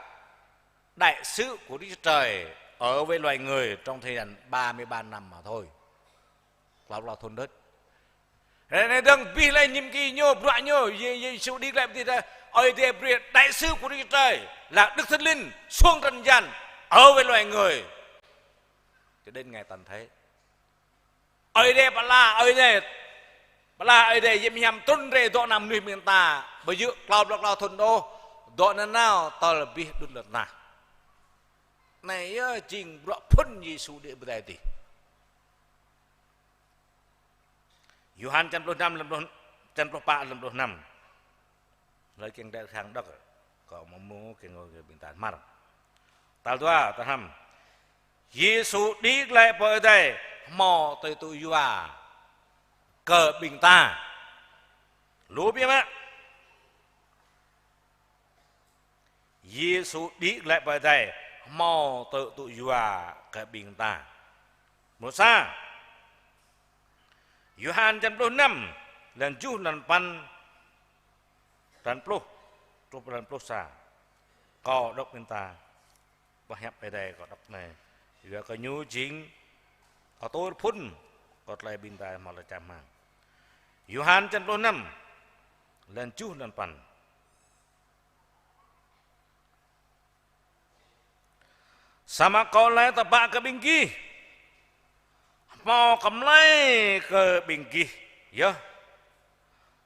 đại sứ của Đức Chúa Trời ở với loài người trong thời gian ba mươi ba năm mà thôi. Klâo klâo thŭn đôč. Ră anai dơ̆ng abih laih nhiệm kỳ ñu, bruă ñu, Yê-, Yêsu đĭ glaĭ pơ adih adih, Ơi Adai brơi đại sứ của Đức Chúa Trời là Đức Thánh Linh xuống trần gian ở với loài người cho đến ngày tận thế. Ơi Adai pơala, Ơi Adai pơala, Ơi Adai Yang Hiam trŭn rai dŏ nao mơnuih ƀing ta, ƀu djơ̆ klâo pluh klâo thŭn ôh, dŏ nanao tơl abih đŭt lŏn tơnah. Anai yơh jing bruă phŭn Yêsu đĭ pơ adai adih. Yôhan čăn pluh năm, lăm pluh, čăn pluh pă, lăm pluh năm. Hlơi kiăng đĕ khăng đŏk, kâo mơ̆ mơ̆ kiăng ngă kơ ƀing ta hmar. Tal dua, tal năm. Yêsu đĭ glaĭ pơ adai hmâo tơlơi tŭ yua kơ ƀing ta. Lu biă mă. Yêsu đĭ glaĭ pơ adai hmâo tơlơi tŭ yua kơ ƀing ta. Mrô sa. Yôhan čăn pluh năm, lăn tơjuh, lăn păn, lăn pluh, truh lăn pluh sa. Kâo đŏk ƀing ta, boh hiăp Ơi Adai kâo đŏk anai. Yua kơ ñu jing atur phŭn kơ tơlơi ƀing ta hmâo tơlơi čang rơmang. Yôhan čăn pluh năm, lăn tơjuh, lăn păn. Samơ̆ kâo laĭ tơpă kơ ƀing gih, hmâo kơmlai kơ ƀing gih yơh.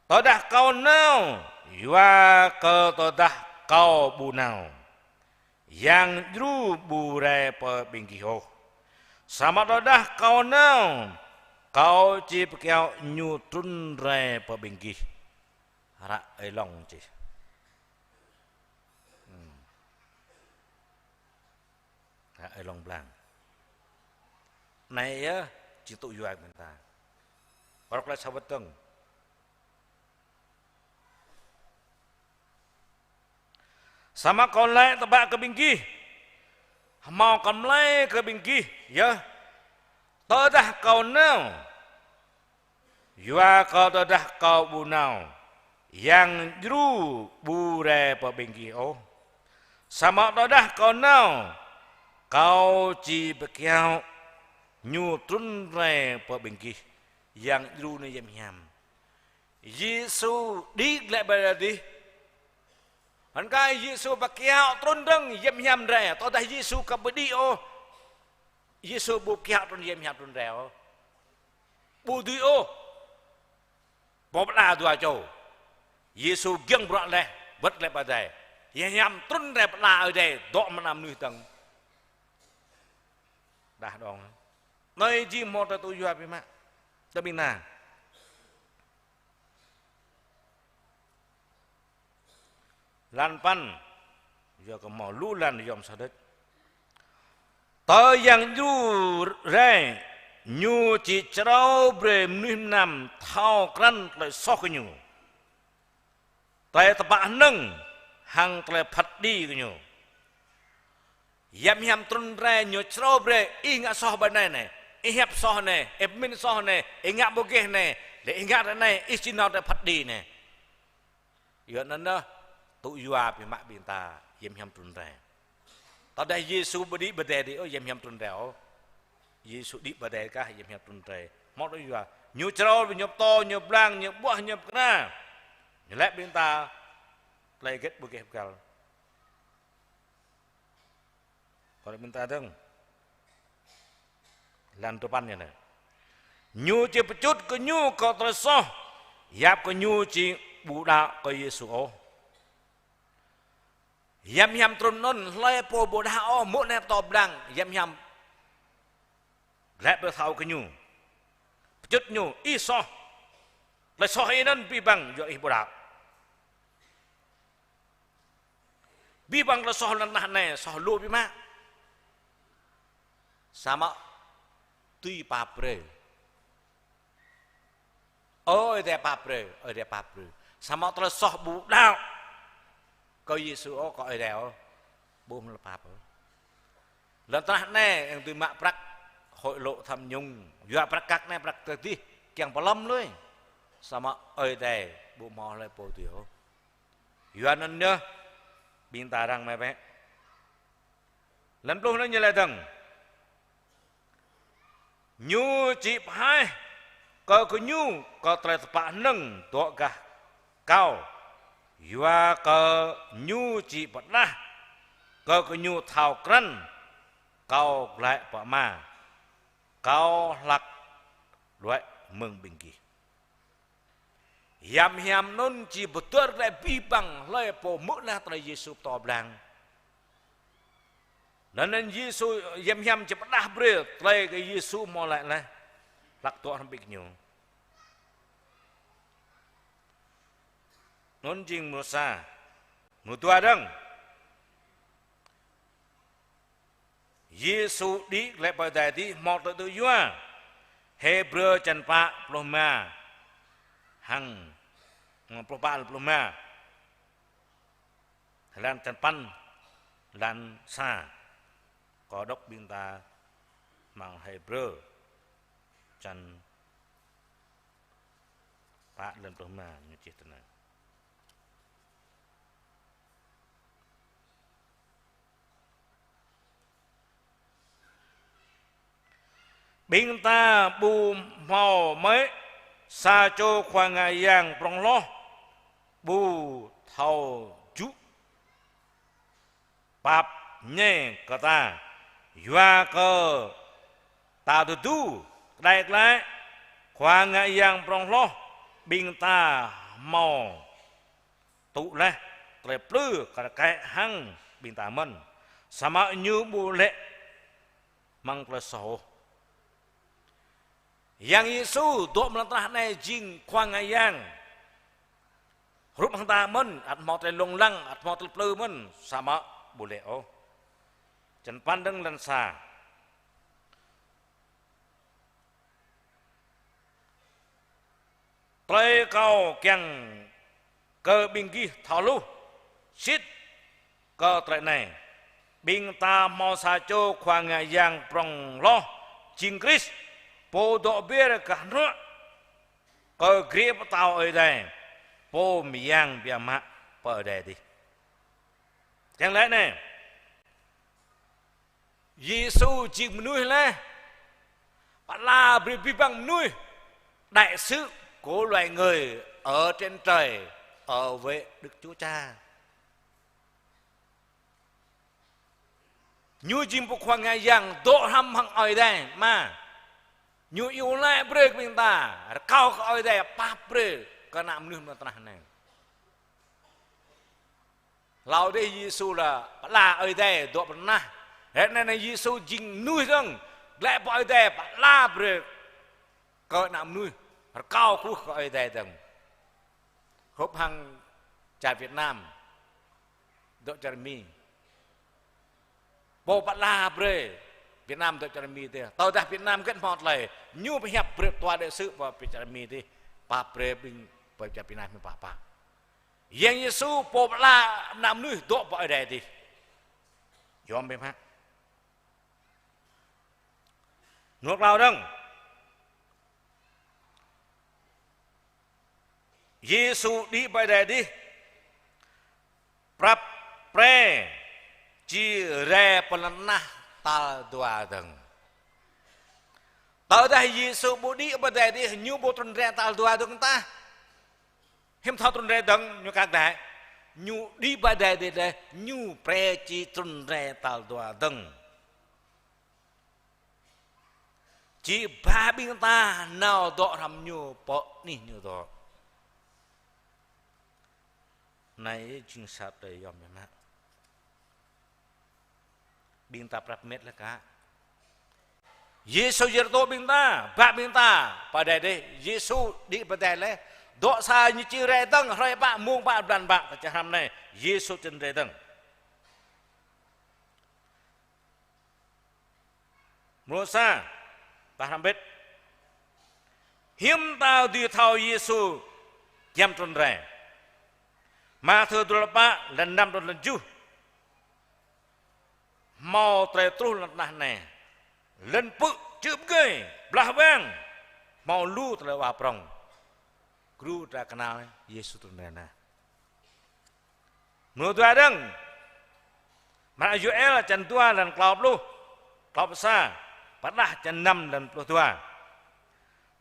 Tơdah kâo nao, yua kơ tơdah kâo ƀu nao, Yang Djru ƀu rai pơ ƀing gih ôh. Samơ̆ tơdah kâo nao, kâo či pơkiaŏ ñu trŭn rai pơ ƀing gih. Hră Ơi Long čih. Hmm. Hră Ơi Long blang. Anai yơh, či tŭ yua ƀing ta. Rŏk laĭ sa wơ̆t dơ̆ng. Samơ̆ kâo laĭ tơpă kơ ƀing gih, hmâo kơmlai kơ ƀing gih yơh. Tơdah kâo nao, yua kơ tơdah kâo ƀu nao, Yang Djru ƀu rai pơ ƀing gih ôh. Samơ̆ tơdah kâo nao, kâo či pơkiaŏ ñu trŭn rai pơ ƀing gih. Yang Djru anai Yang Hiam. Yêsu đĭ glaĭ pơ adih. Hăng kơ Yêsu pơkiaŏ trŭn dơ̆ng Yang Hiam rai. Tơdah Yêsu kơ ƀu đĭ ôh, Yêsu ƀu kiaŏ trŭn Yang Hiam trŭn rai ôh. Ƀu dưi ôh. Pô pơala dua čô. Yêsu giŏng bruă laih, wơ̆t glaĭ pơ adai. Yang Hiam trŭn rai pơala Ơi Adai, dŏ mơnam mơnuih dơ̆ng. đah đong. Anai jing hmâo tơlơi tŭ yua biă mă. Tơ ƀing ta. Lăn păn, yua kơ hmâo lu lăn yom sa đĕč. Tơ yang djru rai, ñu či črâo brơi mơnuih mơnam thâo krăn tơlơi soh kơ ñu, tơlơi tơpă hơnơ̆ng hăng tơlơi phat kơđi kơ ñu. Yăm hiam trŭn rai ñu črâo brơi, ih ngă soh ƀơi anai anai, ih hiăp soh anai, ih pơmĭn soh anai, ih ngă ƀu gêh anai, lĕ ih ngă ră anai, ih či nao tơlơi phat kơđi anai. Yua anŭn yơh, tŭ yua biă mă ƀing ta, yăm hiam trŭn rai. Tơdah Yêsu ƀu đĭ pơ adai đĭ ôh, yăm hiam trŭn rai ôh. Yêsu đĭ pơ adai kah, yăm hiam trŭn rai. Hmâo tŭ yua. Ñu črâo, ñu pơtô, ñu blang, ñu ƀuah, ñu pơkra. Ñu laĭ ƀing ta, tơlơi hơget ƀu gêh pơkăl. Kơ ƀing ta dơ̆ng. Lăn tơpăn ñu anai. Ñu či pơčŭt kơ ñu kơ tơlơi soh, yap kơ ñu či ƀu đaŏ kơ Yêsu ôh. Yăm hiam trŭn anŭn, hlơi pô ƀu đaŏ ôh, mơ̆ng anai pơtô blang, yăm hiam laĭ pơthâo kơ ñu. Pơčŭt ñu, ih soh. Tơlơi soh ih anŭn abih bang yua ih ƀu đaŏ. Abih bang tơlơi soh lŏn tơnah anai, soh lu biă mă. Samơ̆ tui pap brơi. Ơ Ơi Adai pap brơi, Ơi Adai pap brơi. Samơ̆ tơlơi soh ƀu đaŏ kơ Yêsu ôh, kơ Ơi Adai ôh, ƀu hmâo tơlơi pap ôh. Lŏn tơnah anai, yang dưi mă prăk, hội lô tham nhũng, yua prăk kăk anai, prăk tơdih, kiăng pơlŏm lui. Samơ̆ Ơi Adai ƀu hmâo hlơi pô dưi ôh. Yua anŭn yơh, ƀing ta răng mơ̆ bĕ. Lăn pluh anŭn ñu laĭ dơ̆ng. Ñu či pơhaih kơ gơñu kơ tơlơi tơpă hơnơ̆ng dŏ gah Kâo. Yua kơ ñu či pơđah kơ gơñu thâo krăn Kâo glaĭ pơ Ama. Kâo hlak đuaĭ mơ̆ng ƀing gih. Yăm hiam anŭn či pơtô glaĭ abih bang hlơi pô hmư̆ laih tơlơi Yêsu pơtô blang. Anŭn anŭn Yêsu yăm hiam či pơđah brơi tơlơi kơ Yêsu hmâo laĭ laih. Hlak dŏ hrŏm ƀing gơñu. Anŭn jing mrô sa. Mrô dua dơ̆ng. Yêsu đĭ glaĭ pơ adai adih hmâo tơlơi tŭ yua. Hêbrơ čăn pă pluh rơma hăng, pluh pă pluh rơma. Lăn čăn păn, lăn sa. Kâo đŏk ƀing ta amăng Hêbrơ čăn pă lăn pluh rơma ñu čih tui anai. Ƀing ta ƀu hmâo mơ̆ sa čô khua ngă yang prŏng hloh ƀu thâo jŭ pap ñe kơ ta. Yua kơ ta tơdu kơđai glaĭ khua ngă yang prŏng hloh ƀing ta hmâo tŭ laih tơlơi plư kar kaĭ hăng ƀing ta mơ̆n. Samơ̆ ñu ƀu lĕ amăng tơlơi soh ôh. Yang Yêsu dŏ amăng lŏn tơnah anai jing khua ngă yang. Hrup hăng ta mơ̆n, ăt hmâo tơlơi lông lăng, ăt hmâo tơlơi plư mơ̆n, samơ̆ ƀu lĕ ôh. Čăn păn dơ̆ng lăn sa. Tơlơi kâo kiăng kơ ƀing gih thâo hluh sĭt kơ tơlơi anai. Ƀing ta hmâo sa čô khua ngă yang prŏng hloh, jing Krist, pô dŏ be̱r gah hnuă kơ grê pơtao Ơi Adai, pô mơyang biă mă pơ adai adih. Kiăng laĭ anai, Yêsu jing mơnuih laih, pơala brơi abih bang mơnuih, đại sứ của loài người ở trên trời, ở với Đức Chúa Cha. Ñu jing pô khua ngă yang dŏ hrŏm hăng Ơi Adai Ama. Ñu iâu laĭ brơi kơ ƀing ta, rơkâo kơ Ơi Adai pap brơi kơ ană mơnuih amăng lŏn tơnah anai. Hlâo adih Yêsu lĕ pơala Ơi Adai dŏ pơ lŏn tơnah. Ră anai Yêsu jing mơnuih dơ̆ng, Glaĭ pơ Ơi Adai pơala brơi kơ ană mơnuih rơkâo kơkuh kơ Ơi Adai dơ̆ng. Hrup hăng čar Việt Nam dŏ čar Mi. Pô pơala brơi Việt Nam dŏ čar Mi dih. Tơdah Việt Nam hơget hmâo tơlơi, ñu pơhiăp brơi tòa đại sứ pơ čar Mi dih, pap brơi ƀing pơ čar Việt Nam ñu pap pap. Yang Yêsu pô pơala ană mơnuih dŏ pơ Ơi Adai dih. Yôm biă mă. Mơnuă klâo dơ̆ng. Yêsu đĭ pơ Ơi Adai dih, prăp pre či rai pơ lŏn tơnah tal dua dơ̆ng. Tơdah Yêsu ƀu đĭ pơ Ơi Adai dih, ñu ƀu trŭn rai tal dua dơ̆ng tah. Hiư̆m thâo trŭn rai dơ̆ng, ñu kah glaĭ. Ñu đĭ pơ Ơi Adai dih, ñu pre či trŭn rai tal dua dơ̆ng. Či ba ƀing ta nao dŏ hrŏm ñu pơ anih ñu dŏ. Anai jing sa tơlơi yôm biă mă. Ƀing ta prăp met laih kah. Yêsu yơr tŏ ƀing ta, ba ƀing ta pơ Ơi Adai dih, Yêsu đĭ pơ Ơi Adai laih, dŏ sa ñu či rai dơ̆ng, hrơi pă, mông pă, blan pă, ta čang hrăm anai, Yêsu trŭn rai dơ̆ng. Mrô sa, pă hrăm bĕt. Hiư̆m ta dưi thâo Yêsu giăm trŭn rai. Mathiơ dua pluh pă, lăn năm truh lăn tơjuh. Hmâo tơlơi truh lŏn tơnah anai. Lŏn pư̆ čư̆ pơgơi, blah wang. Hmâo lu tơlơi wa prŏng. Gru dra kơnăl Yêsu trŭn rai anai. Mrô dua dơ̆ng. Mă Yôel čăn dua lăn klâo pluh, klâo pluh sa, pơđah čăn năm lăn pluh dua.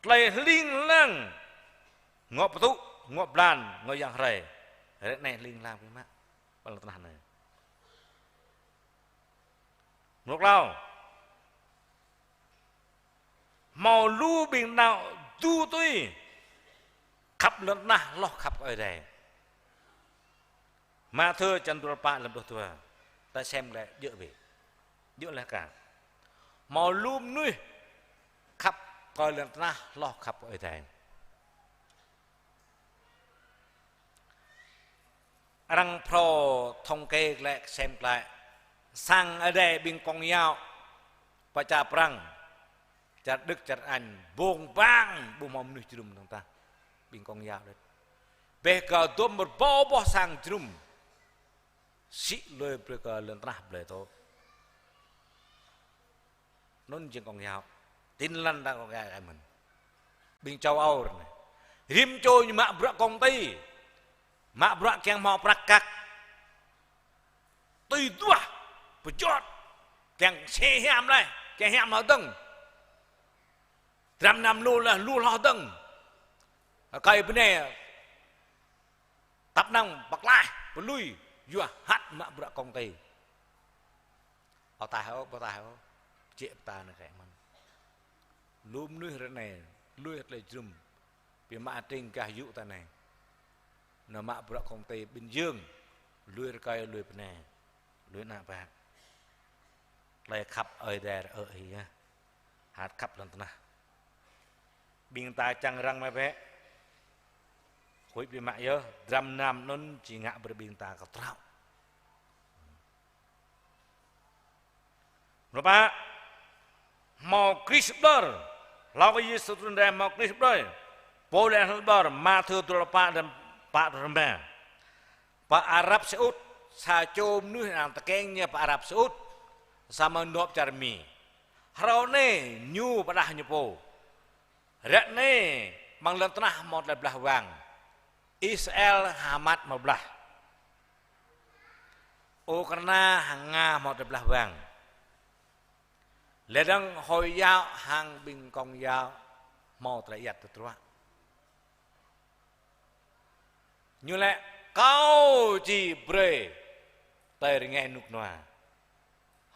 Tơlơi hling hlang ngŏ pơtŭ, ngŏ blan, ngŏ yang hrơi. Ră anai hling hlang biă mă pơ lŏn tơnah anai. Mrô klâo. Hmâo lu ƀing đaŏ dŭ tui khăp lŏn tơnah hloh khăp kơ Ơi Adai. Mathiơ čăn dua pluh pă lăn pluh dua. Ta sem glaĭ djơ̆ bĕ. Djơ̆ laih kah. Hmâo lu mơnuih khăp kơ lŏn tơnah hloh khăp kơ Ơi Adai. Arăng phrâo thống kê glaĭ, sem glaĭ. Sang Ơi Adai ƀing Công giáo pơ čar Prăng, čar Đức, čar Anh, ƀơ̆ng ƀang ƀu hmâo mơnuih jơnum dơ̆ng tah. Ƀing Công giáo đôč. Bĕ kơ dôm rơbâo boh sang jơnum. Sĭ lui brơi kơ lŏn tơnah blơi tŏ. Anŭn jing Công giáo. Tin lăn ta Công giáo kơ mơ̆n. Ƀing châu Âu ră anai. Rĭm čô ñu mă bruă công ty. Mă bruă kiăng hmâo prăk kăk. Tui duah, pơjot. Kiăng sĕ hiam laih, kiăng hiam hloh dơ̆ng. Dram năm lu laih, lu hloh dơ̆ng. Rơkơi bơnai. Tăp năng pơklaih, pơlui, yua hăt mă bruă công ty. Ƀu taih ôh, ƀu taih ôh. Jĕ pơtă anai kơ mơ̆n. Lu mơnuih ră anai, lui hơget tơlơi jơnum. Biă mă tring gah yŭ ta anai. Nao mă bruă công ty Bình Dương, lui rơkơi, lui bơnai, lui ană bă. Tơlơi khăp Ơi Adai rơ-ơi yơh. Hăt khăp lŏn tơnah. Ƀing ta čang răng mă bĕ. Huĭ biă mă yơh, dram năm anŭn či ngă brơi ƀing ta kơtraŏ. Mrô pă, hmâo Krist ƀlŏr. Hlâo kơ Yêsu trŭn rai hmâo Krist ƀlŏr. Pô laĭ hlŏr, Mathiơ dua pluh pă, lăn pă truh rơma. Pơ Arab Saudi, sa čô mơnuih arăng tơkeng ñu pơ Arab Saudi, samơ̆ nŏp čar Mi. Hrơi anai ñu pơđah ñu pô. Ră anai amăng lŏn tơnah hmâo tơlơi blah wang. Israel Hamas hmâo blah. Ukraina hăng Nga hmâo tơlơi blah wang. Laih dơ̆ng Hồi giáo hăng ƀing Công giáo hmâo tơlơi ayăt tơdruă. Ñu laĭ kâo či brơi tơlơi rơngai rơnuk rơnua.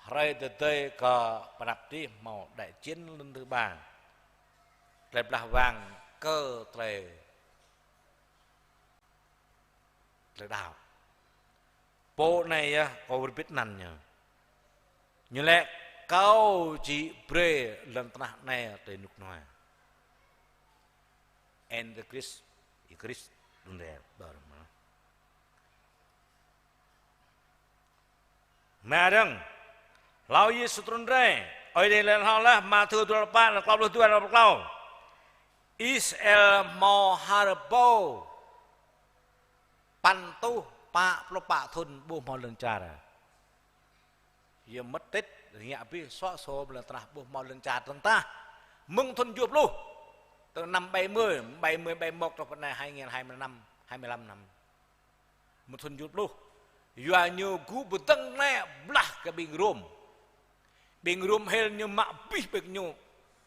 Hrơi tơdơi kơ pơanăp adih hmâo đại chiến lần thứ ba. Tơlơi blah wang kơ tơlơi, tơlơi đaŏ. Pô anai yơh, kâo wơr bĭt anăn ñu. Ñu laĭ, Kâo či brơi lŏn tơnah anai tơ rơnŭk rơnua. Antichrist, Antichrist, đun đe, ƀar mă. Mă dơ̆ng, hlâo Yêsu trŭn rai, Ơi Adai laĭ hlâo laih, Mathiơ dua pluh pă, klâo pluh dua, klâo pluh klâo. Israel hmâo ha rơbâo păn rơtuh pă pluh pă thŭn ƀu hmâo lŏn čar. Yua mơ̆t tĭt, rơngiă abih, suă sô lŏn tơnah ƀu hmâo lŏn čar dơ̆ng tah. Mơ̆ng thŭn juh pluh, tơ năm bảy mươi, bảy mươi, bảy mốt truh pơ anai hai nghìn hai mươi lăm, hai mươi lăm năm. Mơ̆ng thŭn juh pluh. Yua ñu gŭ pơdơ̆ng anai blah kơ ƀing Rôm. Ƀing Rôm hil ñu mă abih ƀing ñu.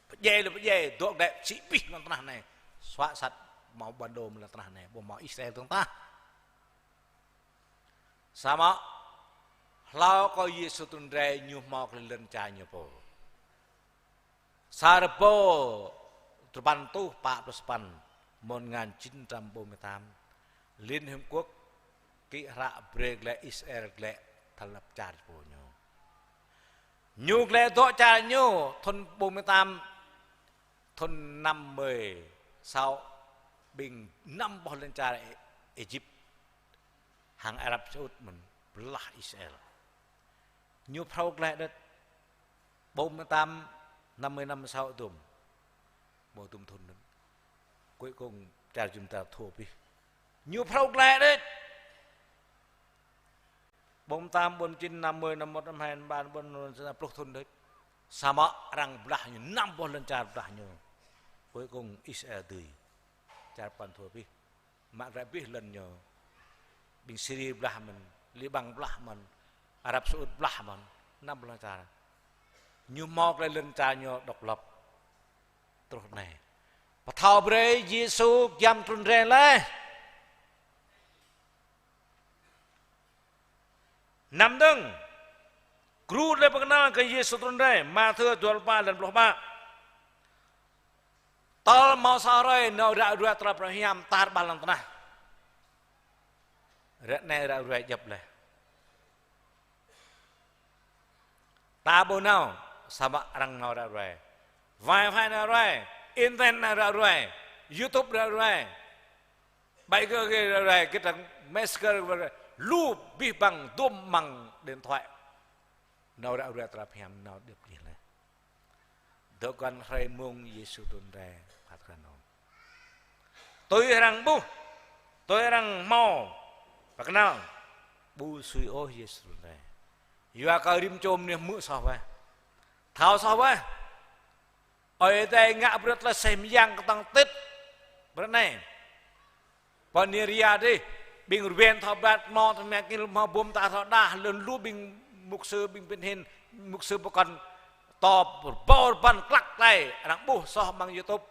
Pơdjai lĕ pơdjai, dŏ đĕ sĭ abih lŏn tơnah anai. Suă sat hmâo bản đồ lŏn tơnah anai, ƀu hmâo Israel dơ̆ng tah. Samơ̆ hlâo kơ Yêsu trŭn rai ñu hmâo kơ lŏn čar ñu pô. Sa rơbâo duapăn rơtuh pă pluh sapăn, một ngàn chín trăm bốn mươi tám, Liên Hiệp Quốc kĭ hră brơi glaĭ Israel glaĭ thành lập čar pô ñu. Ñu glaĭ dŏ čar ñu thŭn bốn mươi tám, thŭn năm mươi sáu ƀing năm boh lŏn čar Ê-, Êjip hăng Arab Saudi mơ̆n blah Israel. Ñu phrâo glaĭ đĕč bốn mươi tám, năm mươi, năm mươi sáu dôm. Ƀu dôm thŭn đĕč. Cuối cùng čar jum dar thua abih. Ñu phrâo glaĭ đĕč. Bốn mươi tám, bốn mươi chín, năm mươi, năm mươi mốt, năm mươi hai, năm mươi ba, năm mươi bốn, năm mươi năm, pluh thŭn đĕč. Samơ̆ arăng blah ñu, năm boh lŏn čar blah ñu. Cuối cùng Israel dưi. Čar păn thua abih. Mă glaĭ abih lŏn ñu. Ƀing Syria blah mơ̆n, Liban blah mơ̆n, Arab Saudi blah mơ̆n, năm boh lŏn čar. Ñu hmâo glaĭ lŏn čar ñu độc lập. Truh anai. Pơthâo brơi Yêsu giăm trŭn rai laih. Năm dơ̆ng, gru laĭ pơkơnăl kơ Yêsu trŭn rai, Mathiơ dua pluh pă, lăn pluh pă. Tơl hmâo sa hrơi nao ră ruai tơlơi pơhiam tar ƀar lŏn tơnah. Ră anai ră ruai djŏp laih. Ta ƀu nao, samơ̆ arăng nao ră ruai. Wi-Fi nao ruai, internet nao ră ruai, YouTube ră ruai. Bai gơ gơ ră ruai, git răng Messenger ră ruai. Lu abih bang dôm amăng điện thoại. Nao ră ruai tơlơi pơhiam nao djŏp laih. Dŏ găn hrơi mông Yêsu trŭn rai phat kơ nao. Tui arăng ƀuh, tui arăng hmâo pơkơnăl, ƀu sui ôh Yêsu trŭn rai. Yua kơ rĭm čô mơnuih hmư̆ soh wơ̆t. Thâo soh wơ̆t. Ơi Adai ngă brơi tơlơi aseh mơyang kơtang tĭt. Brơi anai. Pơ Niria dih, ƀing rơwen thâo ƀlăt, mơ̆ tơmĕk ngil mơ̆ bum ta thâo đah, lŏn lu ƀing mục sư, ƀing bơnhin, mục sư pơkŏn, tŏp rơbâo rơbăn klăk tơlơi, arăng ƀuh soh amăng YouTube,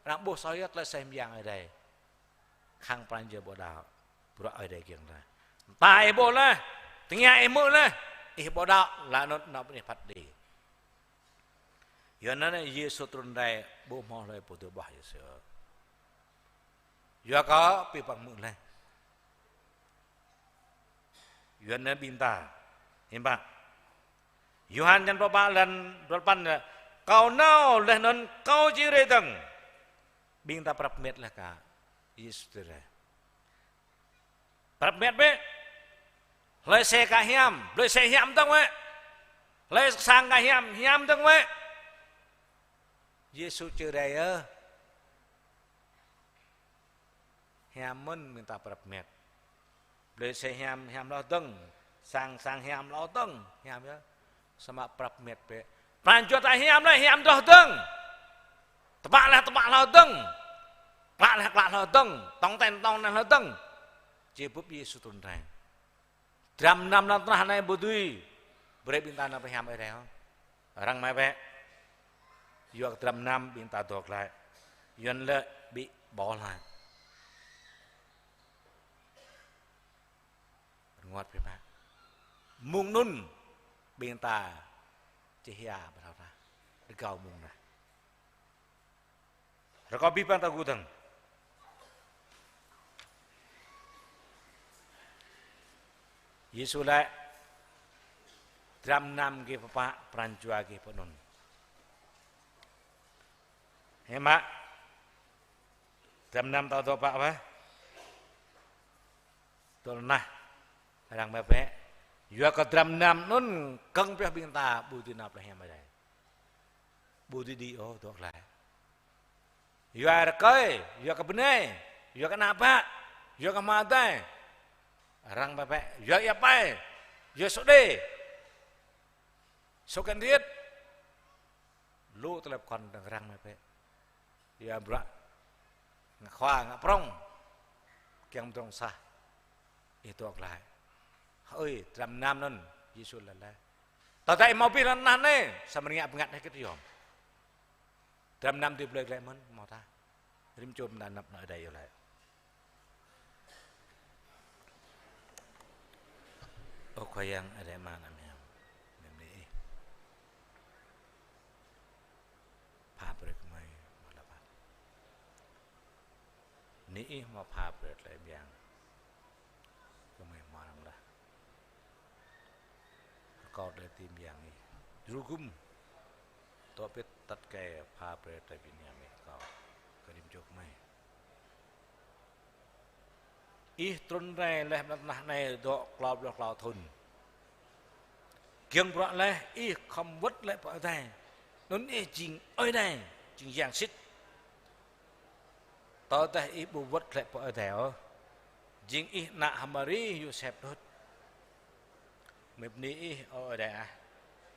arăng ƀuh soh yơh tơlơi aseh mơyang Ơi Adai. Khăng pran jua ƀu đaŏ, bruă Ơi Adai kiăng laih. Mơta ih ƀuh laih, tơngia ih hmư̆ laih, ih ƀu đaŏ, laih anŭn nao pơ anih phat kđi. Yua anŭn Yêsu trŭn rai ƀu hmâo hlơi pô dưi ƀuah Yêsu. Yua kơ abih bang hmư̆ laih. Yua anŭn ƀing ta, hiư̆m pă. Yôhan črăn pluh pă lăn dua pluh păn, kâo nao laih anŭn kâo či rai dơ̆ng. Ƀing ta prăp met laih kơ Yêsu či rai. Prăp met bĕ. Hlơi aseh ka hiam, hlơi aseh hiam dơ̆ng wơ̆t. Hlơi sang ka hiam, hiam dơ̆ng wơ̆t. Yêsu či rai yơh. Hiam mơ̆n ƀing ta prăp met. Hlơi aseh hiam, hiam hloh dơ̆ng. Sang, sang hiam hloh dơ̆ng, hiam yơh. Samơ̆ prăp met bĕ. Pran jua ta hiam laih, hiam hloh dơ̆ng. Tơpă laih, tơpă hloh dơ̆ng. Klă laih, klă hloh dơ̆ng. Tong ten, tong ten hloh dơ̆ng. Či bưp Yêsu trŭn rai. Dram năm lŏn tơnah anai ƀu dưi brơi ƀing ta nao pơ hiam Ơi Adai ôh. Arăng mai bĕ. Yua kơ dram năm ƀing ta dŏ glaĭ. Yua anŭn lĕ ƀu ƀuh laih. Rơngot biă mă. Mông anŭn ƀing ta či hia ƀu thâo tah. Rơgao mông anai. Rơkâo abih bang ta gŭ dơ̆ng. Yêsu laĭ: Dram nam gih pơpă, pran jua gih pơanŭn. Hơmâo dram nam ta dŏ pă wah? Dŏ tơnah. Arăng mă bĕ. Yua kơ dram nam anŭn kơ̆ng pioh ƀing ta ƀu dưi nao plei hiam adai. Ƀu dưi đĭ ôh dŏ glaĭ. Yua rơkơi, yua kơ bơnai, yua kơ ană bă, yua kơ hmua adai. Arăng mă bĕ, yua ia pai, yua sô đê. Sô kăn điêt. Lu tơlơi pơkŏn dơ̆ng arăng mă bĕ. Yua bruă ngă khua, ngă prŏng. Kiăng pơdrŏng sah. Ih dŏ glaĭ. Hơi, dram nam anŭn, Yêsu laĭ laih. Tơdah ih hmâo abih lŏn tơnah anai, samơ̆ ih ngă bơngăt hơget ih yom? Dram nam dưi blơi glaĭ mơ̆n, hmâo tah. Rĭm čô ƀing ta anăp anŏ Ơi Adai iâu laĭ. Ơ Khua Yang Ơi Adai Ama anăm hiam, mơ̆ng anai Ih pha brơi kơ gơmơi hmâo tơlơi pap. Anai Ih hmâo pha brơi tơlơi mơyang kơ gơmơi hmâo arăng laih. Rơkâo tơlơi mơyang Ih djru gum, dŏ pĭt tăt kơ pha brơi tơlơi mơyang Ih rơkâo kơ rĭm čô gơmơi. Ih trŭn rai laih ƀơi lŏn tơnah anai dŏ klâo pluh klâo thŭn. Giŏng bruă laih Ih khŏm wơ̆t glaĭ pơ adai. Anŭn Ih jing Ơi Adai, jing yang sĭt. Tơdah Ih ƀu wơ̆t glaĭ pơ adai ôh, jing Ih ană H'Mari Yôsep đôč. Mơ̆ng anai Ih, ơ Ơi Adai ah,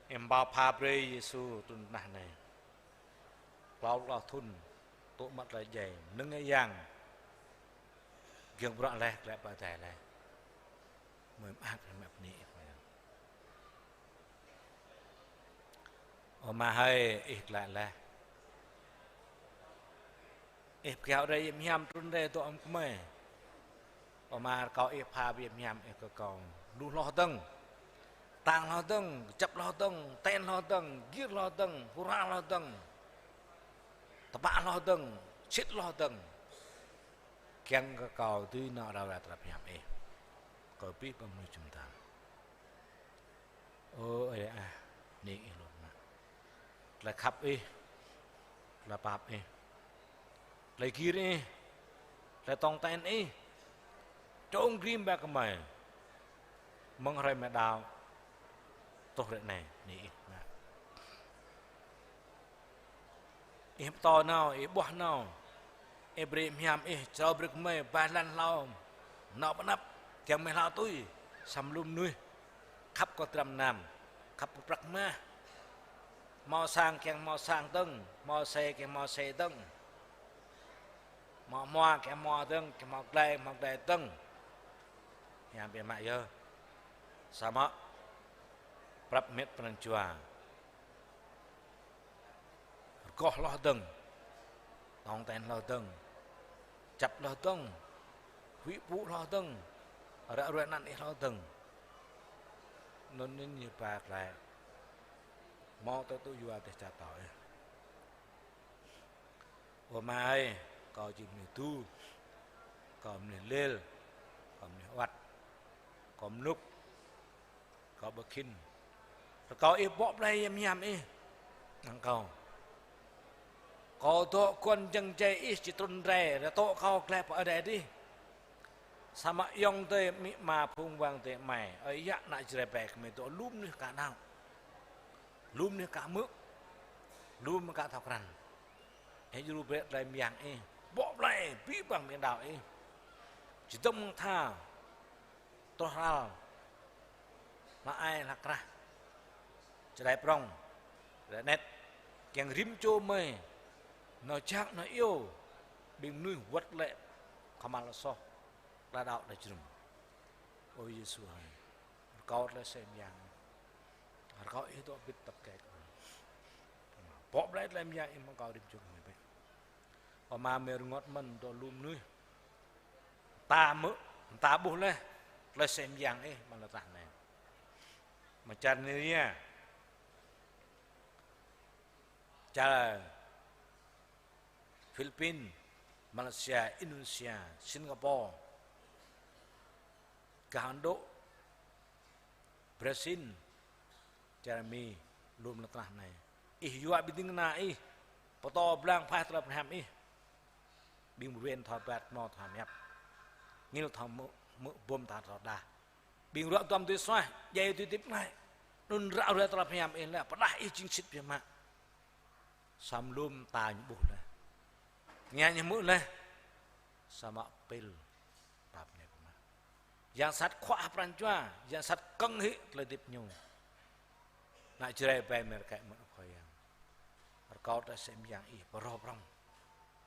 Ih hơmâo pha brơi Yêsu trŭn tơnah anai. Klâo pluh klâo thŭn, tŭ mă tơlơi djai, mơnơ̆ng ngă yang, giŏng bruă laih, glaĭ pơ adai laih. Mơ̆ng mơak mă bơni Ih mơ̆ng. Ơ Ama hơi, Ih glaĭ laih. Ih pơkiaŏ rai hiam trŭn rai dŏ hrŏm gơmơi. Ơ Ama rơkâo Ih pha brơi hiam Ih kơ kâo. Lu hloh dơ̆ng. Tang hloh dơ̆ng, kơjăp hloh dơ̆ng, ten hloh dơ̆ng, gir hloh dơ̆ng, hơra hloh dơ̆ng. Tơpă hloh dơ̆ng, sĭt hloh dơ̆ng. Kiăng kơ kâo dưi nao rao rai tơlơi hiam Ih. Kơ abih bang mơnuih jum dar. Ơ Ơi Adai ah, anai Ih lŏm mă. Tơlơi khăp Ih, tơlơi pap Ih, tơlơi gir Ih, tơlơi tong ten Ih, čong grim ba gơmơi. Mơ̆ng hrơi mơ̆ng đao truh hrơi anai, anai Ih mă. Ih pơtô nao, Ih ƀuah nao. Ih brơi hiam Ih, črâo brơi kơ gơmơi, ba lăn hlâo, nao pơ anăp, kiăng gơmơi hlâo tui, samơ̆ lu mơnuih khăp kơ dram nam, khăp kơ prăk mah. Hmâo sang kiăng hmâo sang dơ̆ng, hmâo xe kiăng hmâo xe dơ̆ng. Hmâo hmua kiăng hmâo dơ̆ng, kiăng hmâo glai, hmâo glai dơ̆ng. Hiam biă mă yơh. Samơ̆ prăp mĕt pran jua. Rơgoh hloh dơ̆ng, tong ten hloh dơ̆ng, čăp hloh dơ̆ng, huĭ pŭ hloh dơ̆ng, ră ruai anăn Ih hloh dơ̆ng. Anŭn anai ñu ba glaĭ. Hmâo tơlơi tŭ yua dêh čar ta ôh. Ơ Ama ơi, kâo jing mơnuih du, kâo mơnuih lêl, kâo mơnuih awăt, kâo mlŭk, kâo ƀu khĭn. Rơkâo Ih bŏ blai hiam hiam Ih. Năng kâo. Kâo dŏ guăn jơ̆ng jai Ih či trŭn rai, rơtŏ kâo glaĭ pơ adai adih. Samơ̆ ayŏng adơi amĭ ama phung wang adơi amai, ơi yă ană Jrai ƀai gơmơi dŏ lu mơnuih ka đaŏ. Lu mơnuih ka hmư̆. Lu mơnuih ka thâo krăn. Ih djru brơi tơlơi mơyang Ih. Bŏ blai abih bang ƀing đaŏ Ih. Či dŏ mơ̆ng tha. Truh hral, hla ai hla krah, čơđai prŏng, čơđai anet, kiăng rĭm čô gơmơi nao jak nao iâu ƀing mơnuih wơ̆t glaĭ kơmăl soh, tơlơi đaŏ tơlơi jơnum. Ơ Yêsu hơi, rơkâo tơlơi sem yang, rơkâo Ih dŏ ƀĭt tăp kĕ. Bŏ blai tơlơi mơyang Ih mơ̆ng kâo rĭm čô gơmơi bĕ. Ơ Ama, mơi rơngot mơ̆n dŏ lu mơnuih. Ta hmư̆, ta ƀuh laih tơlơi sem yang Ih amăng lŏn tơnah anai. Mơ̆ng čar Nigeria, čar Philippin, Malaysia, Indonesia, Singapore, gah Ấn Độ, Brazil, Čar Mi, lŏm lŏn tơnah anai. Ih yua ƀing ding kơna ih, pơtô blang pha tơlơi pơhrăm ih. Ƀing ƀu wen thâo ƀat mơ̆ thâo hiăp. Ngil thâo mơ̆, mơ̆ bom ta thâo đah. Ƀing ruă duăm tui suaih, djai tui tip nai. Anŭn ră ruai tơlơi pơhrăm ih lĕ, pơdah ih jing sĭt biă mă. Samơ̆ lŏm ta ñu ƀuh lĕ. Tơngia ñu hmư̆ lĕ. Samơ̆ pil pap ñu kơmă. Yang sat khuă pran jua, yang sat kơ̆ng hĭ tơlơi hơdip ñu. Ană Jrai ƀai mơ̆ rơkơi mơ̆n Khua Yang. Rơkâo tơlơi sem yang ih pơrô prong.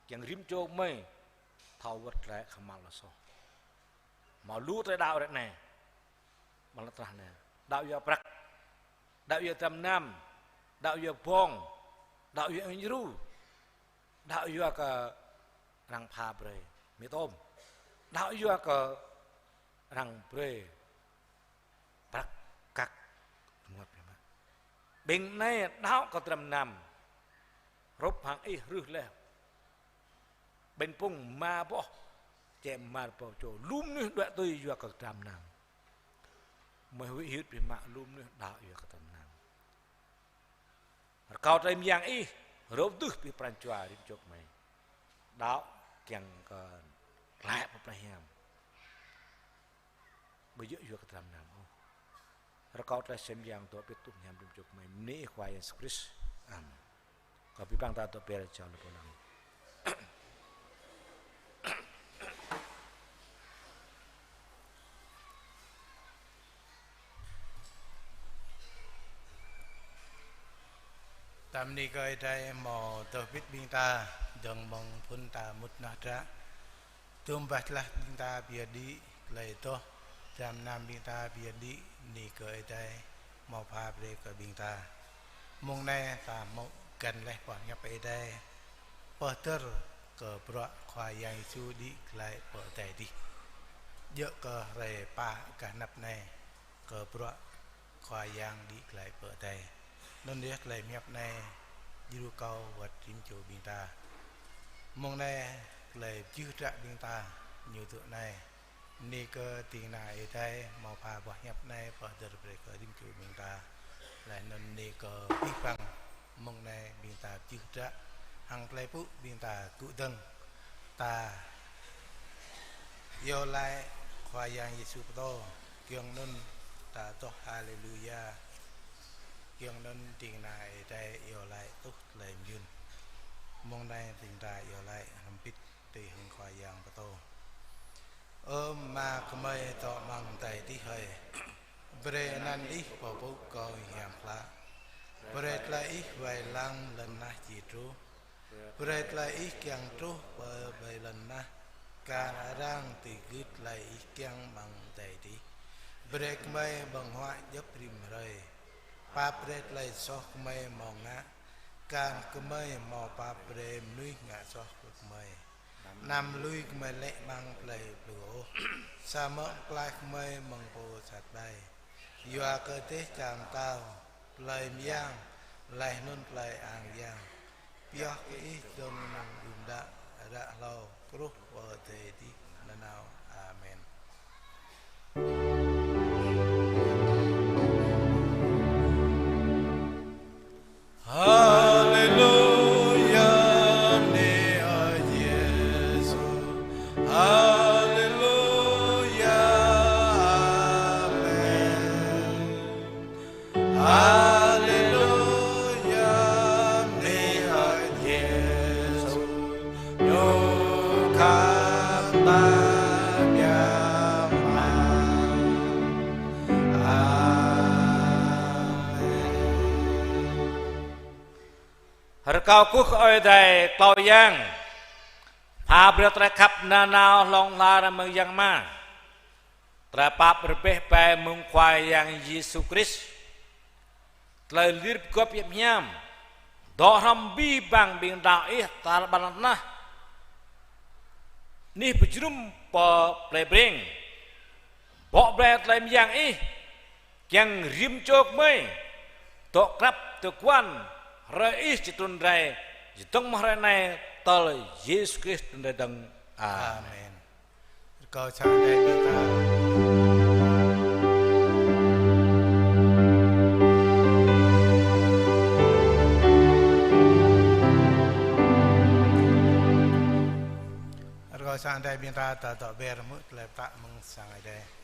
Kiăng rĭm čô gơmơi thâo wơ̆t glaĭ kơhma̱l lŏ soh. Hmâo lu tơlơi đaŏ ră anai. Mơ̆ng lŏn tơnah anai. Đaŏ yua prăk. Đaŏ yua dram nam. Đaŏ yua bong. Đaŏ yua ñu djru. Đaŏ yua kơ arăng pha brơi mì tôm. Đaŏ yua kơ arăng brơi prăk kăk ngăt biă mă. Ƀing anai đaŏ kơ dram nam. Rup hăng ih rưh leh. Ƀing pung ma boh. Čem mar pô čô. Lu mơnuih đuaĭ tui yua kơ dram nam. Mơi huĭ hyưt biă mă lu mơnuih đaŏ yua kơ dram nam. Rơkâo tơlơi mơyang ih, rơ̆p tưh ƀing pran jua rĭm čô gơmơi. Đaŏ kiăng kơ glaĭ pơ plei hiam. Ƀu djơ̆ yua kơ dram nam ôh. Rơkâo tơlơi sem yang dŏ pĭt tŭ hiam rĭm čô gơmơi. Bơni Khua Yang Yêsu Krist. Amen. Kâo pi păng ta dŏ pơl čao lơ̆ pơlăng. Ta bơni kơ Ơi Adai hmâo dŏ pĭt ƀing ta, dơ̆ng mơ̆ng phŭn ta mŭt nao hră. Tơm bah tơlơi ƀing ta pơyơr đĭ, tơlơi dŏ, dram nam ƀing ta pơyơr đĭ, bơni kơ Ơi Adai hmâo pha brơi kơ ƀing ta. Mông anai ta hmâo găn laih boh hiăp Ơi Adai. Pơhơdơr kơ bruă Khua Yang Yêsu đĭ glaĭ pơ adai adih. Djơ̆ kơ hrơi pă gah anăp anai kơ bruă Khua Yang đĭ glaĭ pơ adai. Anŭn yơh tơlơi hiăp anai djru kâo wơ̆t rĭm čô ƀing ta. Mông anai tơlơi pơjưh hră ƀing ta ñu tŭ anai. Bơni kơ ding kơna Ơi Adai hmâo pha boh hiăp anai pơhơdơr brơi kơ rĭm čô ƀing ta. Laih anŭn bơni kơ abih bang mông anai ƀing ta pơjưh hră hăng tơlơi pŭ ƀing ta gŭ dơ̆ng. Ta iâu laĭ Khua Yang Yêsu pơtô, giŏng anŭn ta dŏ Haleluya. Giŏng anŭn ding kơna Ơi Adai iâu laĭ tuh tơlơi mơyun. Mông anai ding ta iâu laĭ hrŏm hơbĭt tui hăng Khua Yang pơtô. Ơ Ama gơmơi dŏ amăng adai adih hơi. Brơi anăn Ih pơpŭ kơ hiam klă. Brơi tơlơi Ih wai lăng lŏn tơnah či truh. Brơi tơlơi Ih kiăng truh pơ ƀơi lŏn tơnah, kar arăng dưi gưt tơlơi Ih kiăng amăng adai adih. Brơi gơmơi ƀơ̆ng huă djŏp rĭm hrơi. Pap brơi tơlơi soh gơmơi hmâo ngă, kar gơmơi hmâo pap brơi mơnuih ngă soh kơ gơmơi. Anăm lui gơmơi lĕ amăng tơlơi plư ôh, samơ̆ pơklaih gơmơi mơ̆ng pô sat ƀai. Yua kơ dêh čar pơtao, tơlơi mơyang, laih anŭn tơlơi ang yang, pioh kơ Ih dơ̆ng mơ̆ng đưm đă ră hlâo truh pơ adai adih nanao. Amen. Haleluya, bơni Ơi Yêsu. Haleluya, amen. Haleluya, bơni Ơi Yêsu. Ñu khăp ta biă mă. Amen. Rơkâo kơkuh kơ Ơi Adai Klâo Yang, pha brơi tơlơi khăp nanao hlŏng lar mơ̆ng Yang Ama, tơlơi pap rơbeh ƀai mơ̆ng Khua Yang Yêsu Krist, tơlơi lir pơgop hiam hiam, dŏ hrŏm abih bang ƀing đaŏ Ih tar ƀar lŏn tơnah. Anih pơjơnum pơ plei Breng. Bŏ brơi tơlơi mơyang Ih, kiăng rĭm čô gơmơi dŏ krăp tơguan hrơi Ih či trŭn rai, čơdơ̆ng mơ̆ng hrơi anai tơl Yêsu Krist trŭn rai dơ̆ng. Amen. Amen. Rơkâo čang đe ƀing ta. Ơ sang Adai ƀing ta, ta dŏ ber hmư̆ tơlơi pơtă mơ̆ng sang Adai.